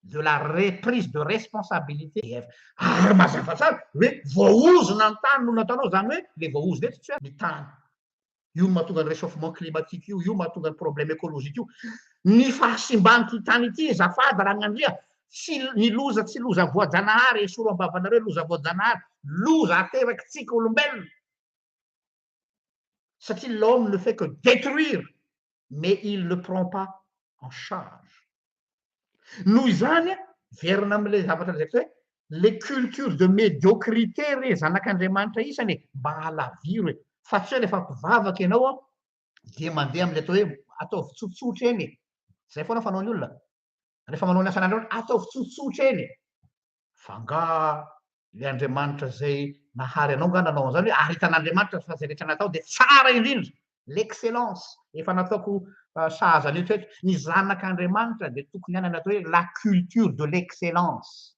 S1: de la reprise de responsabilité Ève. Ary mazava tsara hoe voaozona ny tany no nataonao, izany hoe le voaozona eto tsy hoe ny tany. Io no mahatonga ny réchauffement climatique io, io mahatonga ny problème écologique io. Ny fahasimban'ity tany ity, azafady Ragnandria, tsy ny loza tsy loza voajanahary, esoro am-bavanareo loza voajanahary, loza aterakitsika olombelona. Satria l'homme ne fait que détruire, mais il ne prend pas en charge. Noho izany, verina amin'ilay zavatra lazaiko hoe le culture de médiocrité re zanak'Andriamanitra isany e, mba halaviro e, fa tsy hoe rehefa mpivavaka ianao an, dia mandeha amin'ilay atao hoe ataovy tsotsotra eny e, zay foana fanaon'ny olona, rehefa manao ny asan'Andriamanitra, ataovy tsotsotra eny e, Fa angaha ilay Andriamanitra izay nahary anao angaha nanao an'izany hoe ary hitan'Andriamanitra fa izay rehetra natao dia tsara indrindra, l'excellence, efa nataoko sahaza an'io teto, ny zanak'Andriamanitra dia tokony hanana atao hoe la culture de l'excellence,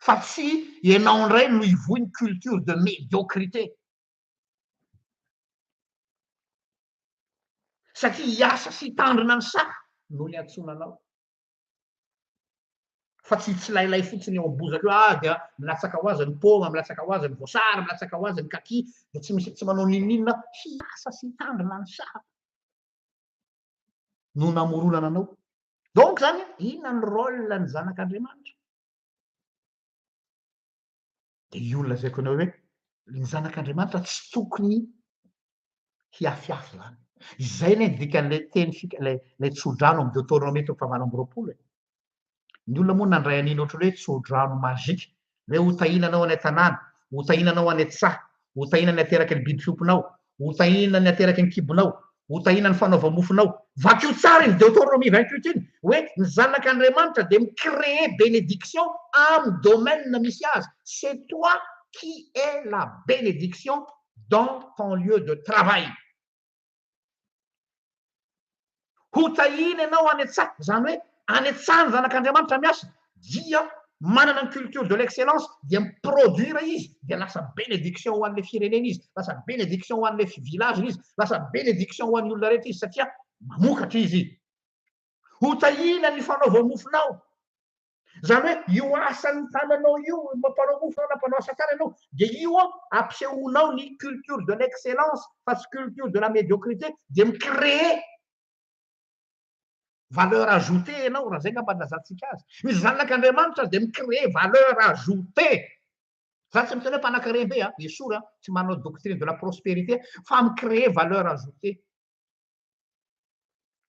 S1: fa tsy ianao indray no hivoy ny culture de médiocrité. Satria hiasa sy hitandrina ny saha no niantsoana anao. Fa tsy hitsilailay fotsiny eo am-bozaka eo, ah dia milatsaka ho azy ny paoma, milatsaka ho azy ny voasary, milatsaka ho azy ny kaki, dia tsy misy tsy manao n'inon'inona, hiasa sy hitandrina ny saha no namoronana anao. Donc zany, inona ny rôle ny zanak'Andriamanitra? Dia io lazaiko anao hoe ny zanak'Andriamanitra tsy tokony hiafiafy izany. Izay anie ny dikan'ilay teny fika, ilay ilay tsodrano amin'ny Deoteronomia toko fahavalo amby roapolo e. Ny olona moa nandray an'iny ohatran'ny hoe tsodrano magique, hoe ho tahiana anao any an-tanàna, ho tahiana anao any an-tsaha, ho tahiana ny ateraky ny biby fiompinao, ho tahiana ny ateraky ny kibonao, ho tahiana ny fanaova-mofonao. Vakio tsara iny Deuteronomie 28 iny, hoe ny zanak'Andriamanitra dia mi-créer bénédiction amin'ny domaine misy azy. C'est toi qui es la bénédiction dans ton lieu de travail. Ho tahiana ianao any an-tsaha, izany hoe any an-tsaha ny zanak'Andriamanitra miasa dia manana ny culture de l'excellence dia mi-produire izy dia lasa bénédiction ho an'ilay firenena izy, lasa bénédiction ho an'ilay village izy, lasa bénédiction ho an'ny olona rehetra izy satria mamokatra izy. Ho tahiana ny fanaova-mofonao. Izany hoe io asan'ny tananao io, mpanao mofo na mpanao asa tanana ianao, dia io ampisehoanao ny culture de l'excellence fa tsy culture de la médiocrité, dia mi-créer valeur ajoutée ianao, raha izay angamba no ilazantsika azy. Ny zanak'Andriamanitra dia mi-créer valeur ajoutée. Za tsy miteny hoe mpanakarem-be a, esory a, tsy manao doctrine de la prospérité fa mi-créer valeur ajoutée.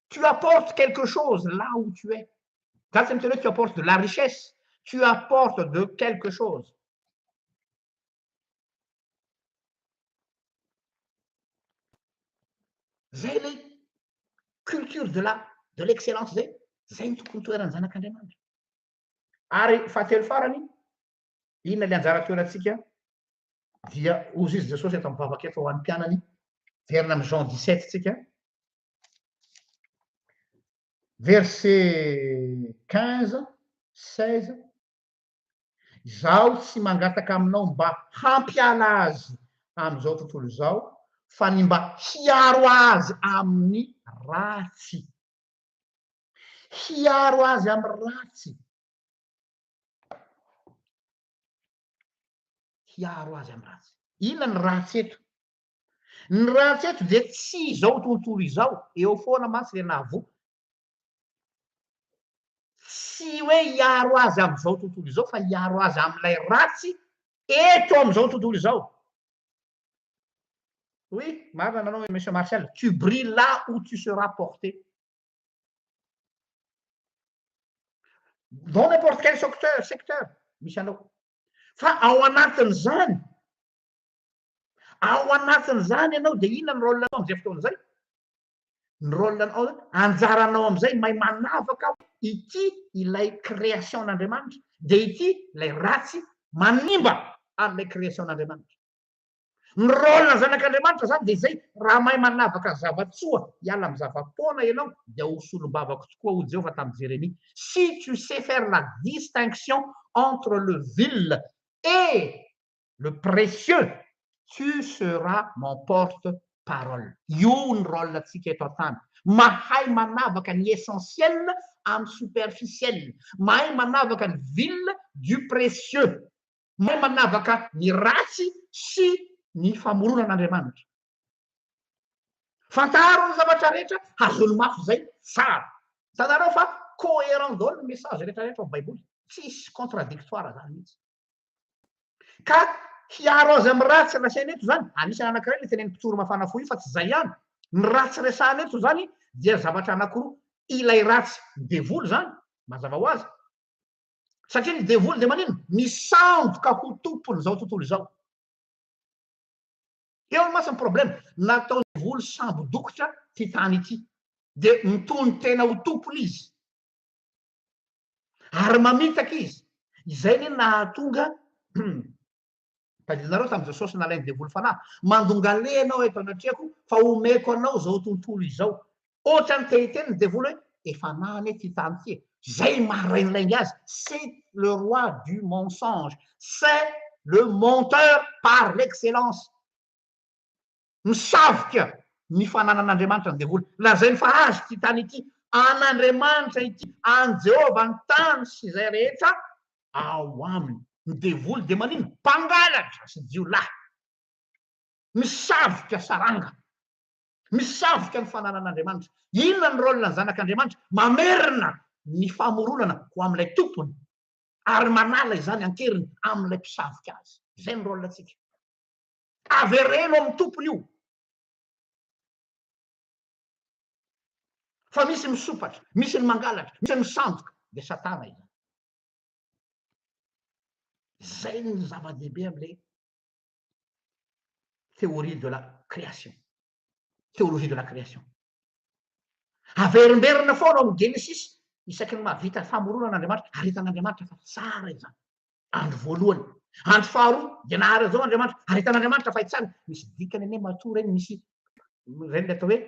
S1: Tu apportes quelque chose là où tu es. Za tsy miteny hoe tu apportes de la richesse, tu apportes de quelque chose. Zay le culture de la de l'excellence zay, zay ny tokony toeran'ny zanak'Andriamanitra. Ary fahatelo farany, inona le anjara toerantsika? Dia hozy izy Jesosy eto mivavaka eto ho an'ny mpianany, verina amin'ny Jean 17 tsika. Verset 15, 16. Izaho tsy mangataka aminao mba hampiala azy amin'izao tontolo izao, fa ny mba hiaro azy amin'ny ratsy. Hiaro azy amin'ny ratsy. Hiaro azy amin'ny ratsy. Inona ny ratsy eto? Ny ratsy eto dia tsy izao tontolo izao, eo foana mantsy ilay nahavoa. Tsy hoe hiaro azy amin'izao tontolo izao fa hiaro azy amin'ilay ratsy eto amin'izao tontolo izao. Oui, marina nanao Monsieur Martial, tu brilles là où tu seras porté. Dans n'importe quel secteur, secteur misy anao. Fa ao anatin'izany, ao anatin'izany ianao dia inona ny rôle anao amin'izay fotoana izay? Ny rôle anao, anjaranao amin'izay mahay manavaka ity ilay création-n'Andriamanitra, dia ity ilay ratsy manimba an'ilay création-n'Andriamanitra. Ny rôle ny zanak'Andriamanitra zany dia izay, raha mahay manavaka zava-tsoa hiala amin'ny zava-poana ianao dia ho solombavako tokoa hoy Jehovah tamin'i Jeremia, si tu sais faire la distinction entre le vil et le précieux, tu seras mon porte parole. Io ny rôle antsika eto an-tany. Mahay manavaka ny essentiel amin'ny superficiel. Mahay manavaka ny vil du précieux. Mahay manavaka ny ratsy sy ny famoronan'Andriamanitra. Fantaro ny zavatra rehetra, hazony mafy izay tsara. Hitanareo fa cohérent daholo ny message rehetra rehetra ao Baiboly. Tsisy contradictoire zany mihitsy. Ka hiaro azy amin'ny ratsy lazaina eto zany, anisan'ny anankiray ilay tenenin'ny mpitory mafana fo io fa tsy izay ihany. Ny ratsy resahana eto zany dia zavatra anankiroa, ilay ratsy ny devoly zany, mazava ho azy, satria ny devoly dia manino? Misandoka ho tompon'izao tontolo izao. Eo ny mantsy ny problème, nataon'ny devoly sambo-dokotra ity tany ity, dia mitonon-tena ho tompony izy. Ary mamitaka izy. Izay anie nahatonga tadidinareo tamin'i Jesosy nalain'ny devoly fanahy, mandongaleha ianao eto anatrehako fa omeko anao izao tontolo izao. Ohatran'ny te hiteny ny devoly hoe efa anah anie ity tany ity e. Zay maha rainilainga azy, c'est le roi du mensonge, c'est le menteur par l'excellence. Misavika ny fananan'Andriamanitra ny devoly. Lazainy fa azy ity tany ity, an'Andriamanitra ity, an'i Jehovah ny tany sy izay rehetra ao aminy. Ny devoly dia manino? Mpangalatra sy jiolahy. Misavika saranga. Misavika ny fananan'Andriamanitra. Inona ny rôle ny zanak'Andriamanitra? Mamerina ny famoronana ho amin'ilay tompony ary manala izany an-keriny amin'ilay mpisavika azy. Izay ny rôle antsika. Avereno amin'ny tompony io. Fa misy misopatra, misy ny mangalatra, misy ny misandoka, dia satana izany. Izay ny zava-dehibe amin'ilay théorie de la création. Théologie de la création. Averimberina foana ao amin'ny Genesis, isaky ny mahavita famoronana Andriamanitra, ary hitan'Andriamanitra fa tsara izany. Andro voalohany. Andro faharoa dia nahary an'izao Andriamanitra, ary hitan'Andriamanitra fa tsara. Misy dikany anie matoa ireny misy ireny ilay atao hoe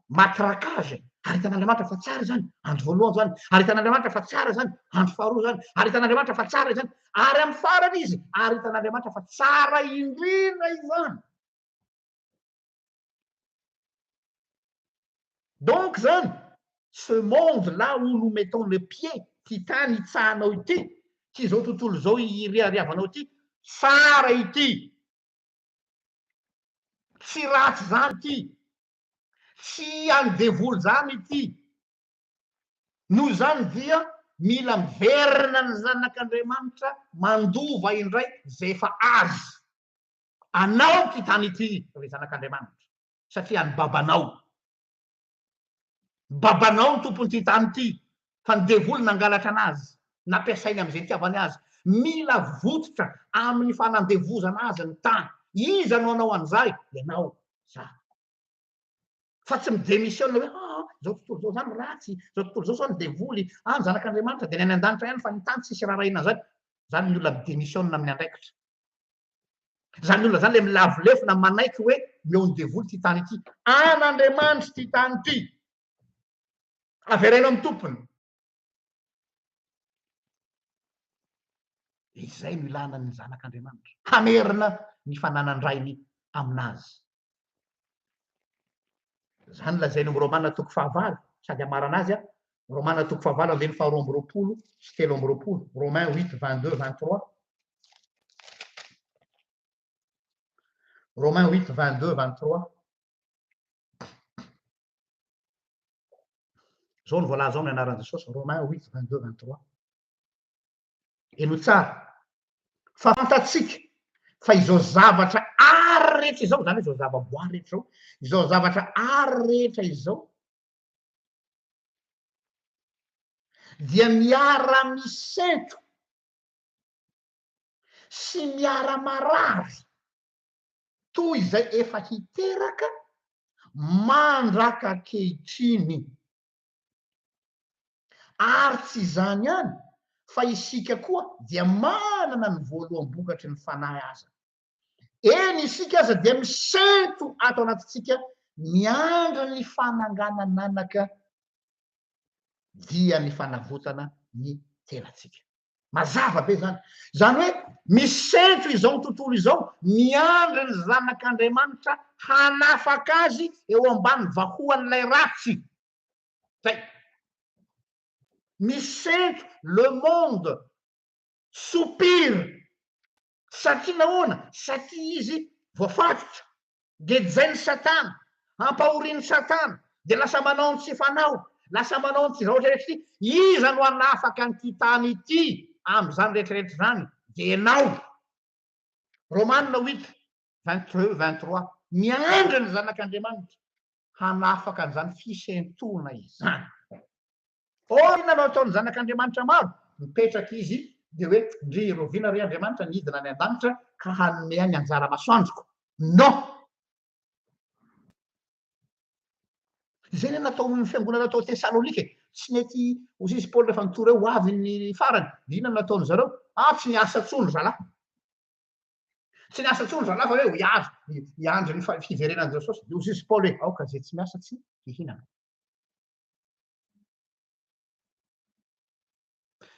S1: matraquage. Ary hitan'Andriamanitra fa tsara izany. Andro voalohany izany. Ary hitan'Andriamanitra fa tsara izany. Andro faharoa izany. Ary hitan'Andriamanitra fa tsara izany. Ary amin'ny farany izy, ary hitan'Andriamanitra fa tsara indrindra izany. Donc zany, ce monde là où nous mettons le pied, ty tany itsahanao ity, ty zao tontolo zao iriariavanao ity, tsara ity, tsy ratsy zany ity, tsy an'ny devoly zany ity, noho izany dia. Mila miverina ny zanak'Andriamanitra mandova indray izay efa azy. Anao ity tany ity, ry zanak'Andriamanitra, satria an'ny babanao. Babanao ny tompon'ity tany ity, fa ny devoly nangalatra anazy, nampiasainy amin'izay nitiavany azy. Mila vototra amin'ny fanandevozana azy ny tany. Iza no hanao an'izay? Ianao, za. Fa tsy mi-démissionne hoe ah, izao tontolo izao izany ratsy, izao tontolo izao izao ny devoly, ah, ny zanak'Andriamanitra dia ny any an-danitra ihany fa ny tany tsisy raharahiana an'izany. Izany ny olona mi-démissionne amin'ny andraikitra. Izany olona izany ilay milavo lefona manaiky hoe omeo ny devoly ity tany ity. An'Andriamanitra ity tany ity. Avereno amin'ny tompony. Izay no ilana ny zanak'Andriamanitra. Hamerina ny fananan-drainy aminazy. Izany lazainy amin'ny Romana toko fahavalo, sady hamarana azy aho. Romana toko fahavalo andininy faharoa amby roapolo sy telo amby roapolo. Romains huit, 22, 23. Romains huit, 22, 23. Izao no voalaza ao amin'ny anaran'i Jesosy, Romains huit, 22, 23. Henoy tsara. Fa fantatsika fa izao zavatra ary rehetra izao, izany hoe izao zava-boary rehetra izao, izao zavatra ary rehetra izao, dia miara-misento sy miara-marary toy izay efa hiteraka mandrak'ankehitriny. Ary tsy izany ihany, fa isika koa dia manana ny voaloham-bokatry ny Fanahy aza. Eny, isika aza dia misento ato anatintsika miandry ny fananganan'anaka, dia ny fanavotana ny tenantsika. Mazava be izany. Izany hoe misento izao tontolo izao, miandry ny Zanak'Andriamanitra hanafaka azy eo ambany vahoan'ilay ratsy. Zay. Misento le monde soupire satria nahoana? Satria izy voafatotra, gejain'i satana, ampahorian'i satana, dia lasa manao ny tsy fanao, lasa manao ny tsy zavatra rehetra ity. Iza no hanafaka an'ity tany ity amin'izany rehetra rehetra izany? Dia ianao. Romana huit, 22, 23. Miandry ny zanak'Andriamanitra. hanafaka an'izany fisentoana izany. Or inona no ataon'ny zanak'Andriamanitra maro? Mipetraka izy dia hoe ndry rahoviana re Andriamanitra ny hidina any an-danitra ka hanome ahy ny anjara masoandroko? Non! Izay ny nataon'ny fiangonana tao Tesalonika e. Tsy nety hozy izy Paoly rehefa nitory hoe ho avy ny farany. Dia inona no nataon'ny zareo? Ah, tsy niasa intsony ry zalahy. Tsy niasa intsony zalahy fa hoe hiandry, hiandry ny fiverenan'i Jesosy. Dia hoy izy Paoly hoe aoka izay tsy miasa tsy hihinana.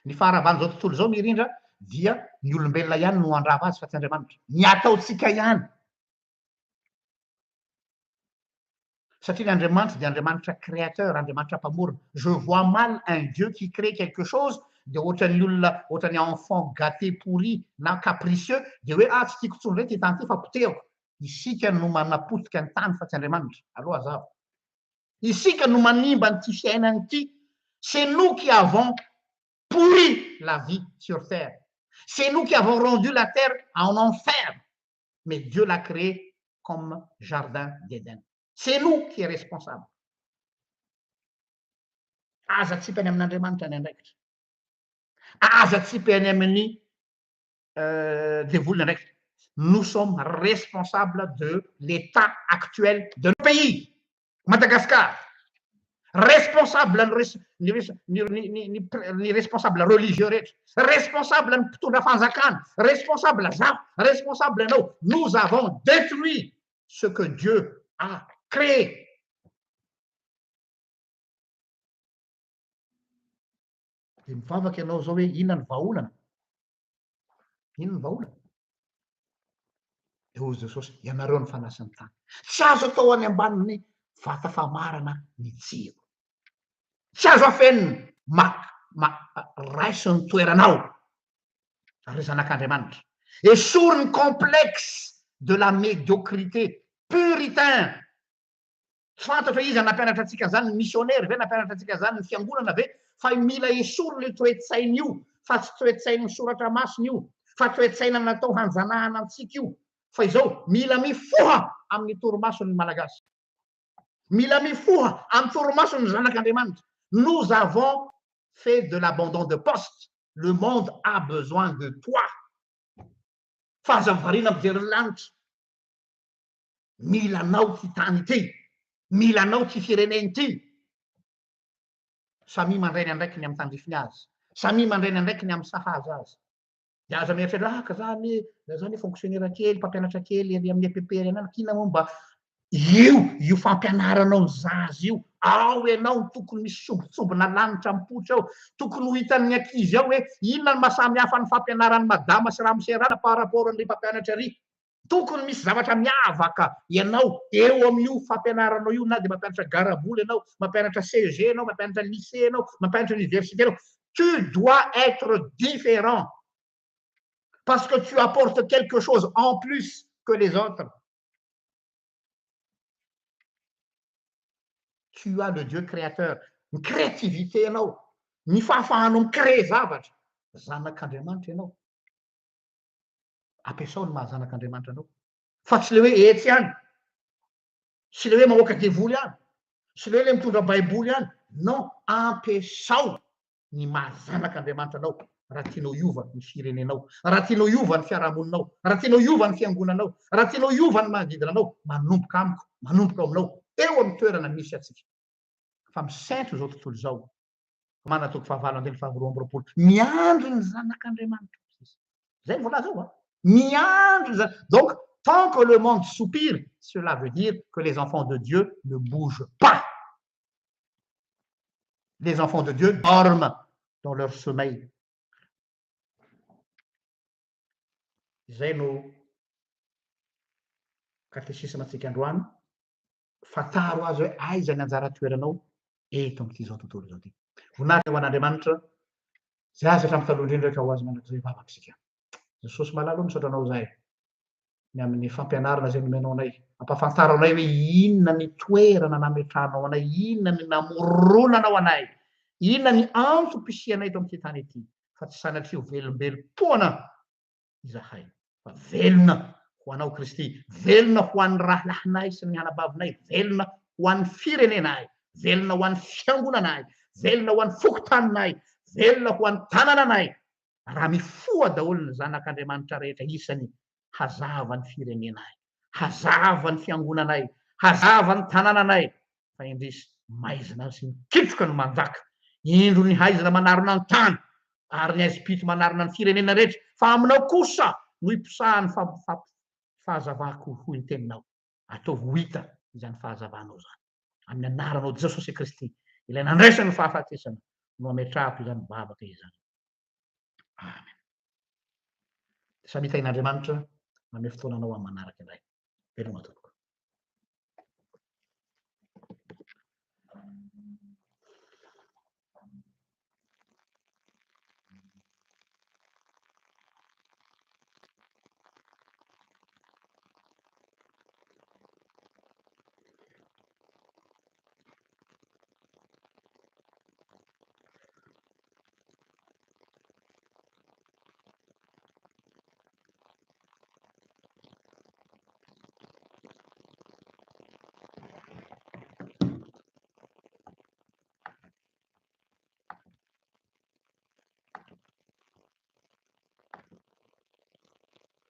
S1: Ny faharavan'izao tontolo izao mirindra dia ny olombelona ihany no handrava azy fa tsy Andriamanitra. Ny ataontsika ihany. Satria ny Andriamanitra dia Andriamanitra créateur, Andriamanitra mpamorona. Je vois mal un Dieu qui crée quelque chose dia ohatran'ny olona, ohatran'ny enfant gâté pourri na capricieux dia hoe ah tsy tiako intsony indray ity tany ity fa potehako. Isika no manapotika ny tany fa tsy Andriamanitra. Aleo hazava. Isika no manimba an'ity fiainana ity. C'est nous qui avons pourri la vie sur terre. C'est nous qui avons rendu la terre en enfer. Mais Dieu l'a créé comme jardin d'Eden. C'est nous qui est responsable. Aza tsipy any amin'Andriamanitra ny andraikitra. Aza tsipy any amin'ny euh, devoly ny andraikitra. Nous sommes responsables de l'état actuel de notre pays. Madagascar. Responsable ny ny ny ny ny responsable religieux rehetra. Responsable ny mpitondra fanjakana. Responsable za. Responsable ianao. Nous avons détruit ce que Dieu a créé. Dia mivavaka ianao zao hoe inona ny vahaolana? Inona ny vahaolana? Dia hoy Jesosy, ianareo ny fanasin'ny tany. Tsy azo atao any ambanin'ny vata famarana ny jiro. Tsy azo afenina. Ma, ma, raiso ny toeranao. Ry zanak'Andriamanitra. Esory ny complexe de la médiocrité. Puritain. Tsy fantatro hoe iza nampianatra antsika an'izany, ny missionnaire ve nampianatra antsika an'izany, ny fiangonana ve? Fa mila esorina io toe-tsaina io fa tsy toe-tsain'ny soratra masina io fa toe-tsaina natao hanjanahana antsika io. Fa izao, mila mifoha amin'ny torimasony ny Malagasy. Mila mifoha amin'ny torimasony ny zanak'Andriamanitra. Nous avons fait de l'abandon de poste. Le monde a besoin de toi. Fa aza variana mijery ny lanitra. Mila anao ity tany ity. Mila anao ity firenena ity. Samia mandray ny andraikiny amin'ny tandrifiny azy. Samia mandray ny andraikiny amin'ny sahaza azy. Dia aza mieritreritra ah ka za anie, za anie fonctionnaire kely, mpampianatra kely ery amin'ny EPP ery anana, k'inona moa mba io, io fampianaranao ny zaza io, ao ianao no tokony misy sombintsombina lanitra mipoitra ao, tokony ho hitan'ny ankizy ao hoe inona no maha samy hafa ny fampianaran'i madama sy ramose rana par rapport an'ry mpampianatra ery. Tokony misy zavatra miavaka ianao eo amin'io fampianaranao io na dia mampianatra garabola ianao, mampianatra CEG ianao, mampianatra lycée ianao, mampianatra université ianao, tu dois être différent parce que tu apportes quelque chose en plus que les autres. Tu as le Dieu créateur, ny créativité anao, ny fahafahanao mi-créer zavatra, zanak'Andriamanitra ianao. Ampiasao ny maha zanak'Andriamanitra anao. Fa tsy le hoe etsy ihany, sy le hoe mamoaka devoly ihany, sy le hoe le mitondra baiboly ihany. Non, ampiasao ny maha zanak'Andriamanitra anao raha tianao hiova ny firenenao, raha tianao hiova ny fiarahamoninao, raha tianao hiova ny fiangonanao, raha tianao hiova ny manodidina anao, manomboka amiko, manomboka ao aminao, eo amin'ny toerana misy antsika. Fa misento izao tontolo izao. Romana toko fahavalo andininy faha 22. Miandry ny zanak'Andriamanitra izy. Zay ny voalaza ao a. Miandry ny zana- Donc, tant que le monde soupire, cela veut dire que les enfants de Dieu ne bougent pas. Les enfants de Dieu dorment dans leur sommeil. Izay no katesisma antsika androany. Fantaro azy hoe aiza ny anjara toeranao eto amin'ity izao tontolo izao ity. Voninahitra ho an'Andriamanitra, izay azy hatramin'ny taloha indrindra ka ho azy mandrakizay vavaka isika. Jesosy malala o, misaotra anao izahay ny amin'ny fampianarana izay nomenao anay. Ampahafantaro anay hoe inona ny toerana nametrahanao anay, inona ny namoronanao anay, inona ny antom-pisianay eto amin'ity tany ity, fa tsy sanatria ho velombelom-poana izahay, fa velona ho Anao Kristy, velona ho an'ny rahalahinay sy ny anabavinay, velona ho an'ny firenenay, velona ho an'ny fiangonanay, velona ho an'ny fokontaninay, velona ho an'ny tanananay. Raha mifoha daholo ny zanak'Andriamanitra rehetra isany, hazava ny firenenay, hazava ny fiangonanay, hazava ny tanananay, fa indrisy, maizina sy mikitroka no manjaka. Indro ny haizina manarona ny tany, ary ny haizim-pito manarona ny firenena rehetra, fa aminao kosa no hiposahan'ny fahazavako, hoy ny teninao. Ataovy ho hita izany fahazavanao izany. Amin'ny anaranao Jesosy Kristy, ilay nandraisany ny fahafatesana, no ametrahako izany vavaka izany. Amen. Samy hitahin'Andriamanitra manome fotoana anao amin'ny manaraka indray. Veloma tompoko.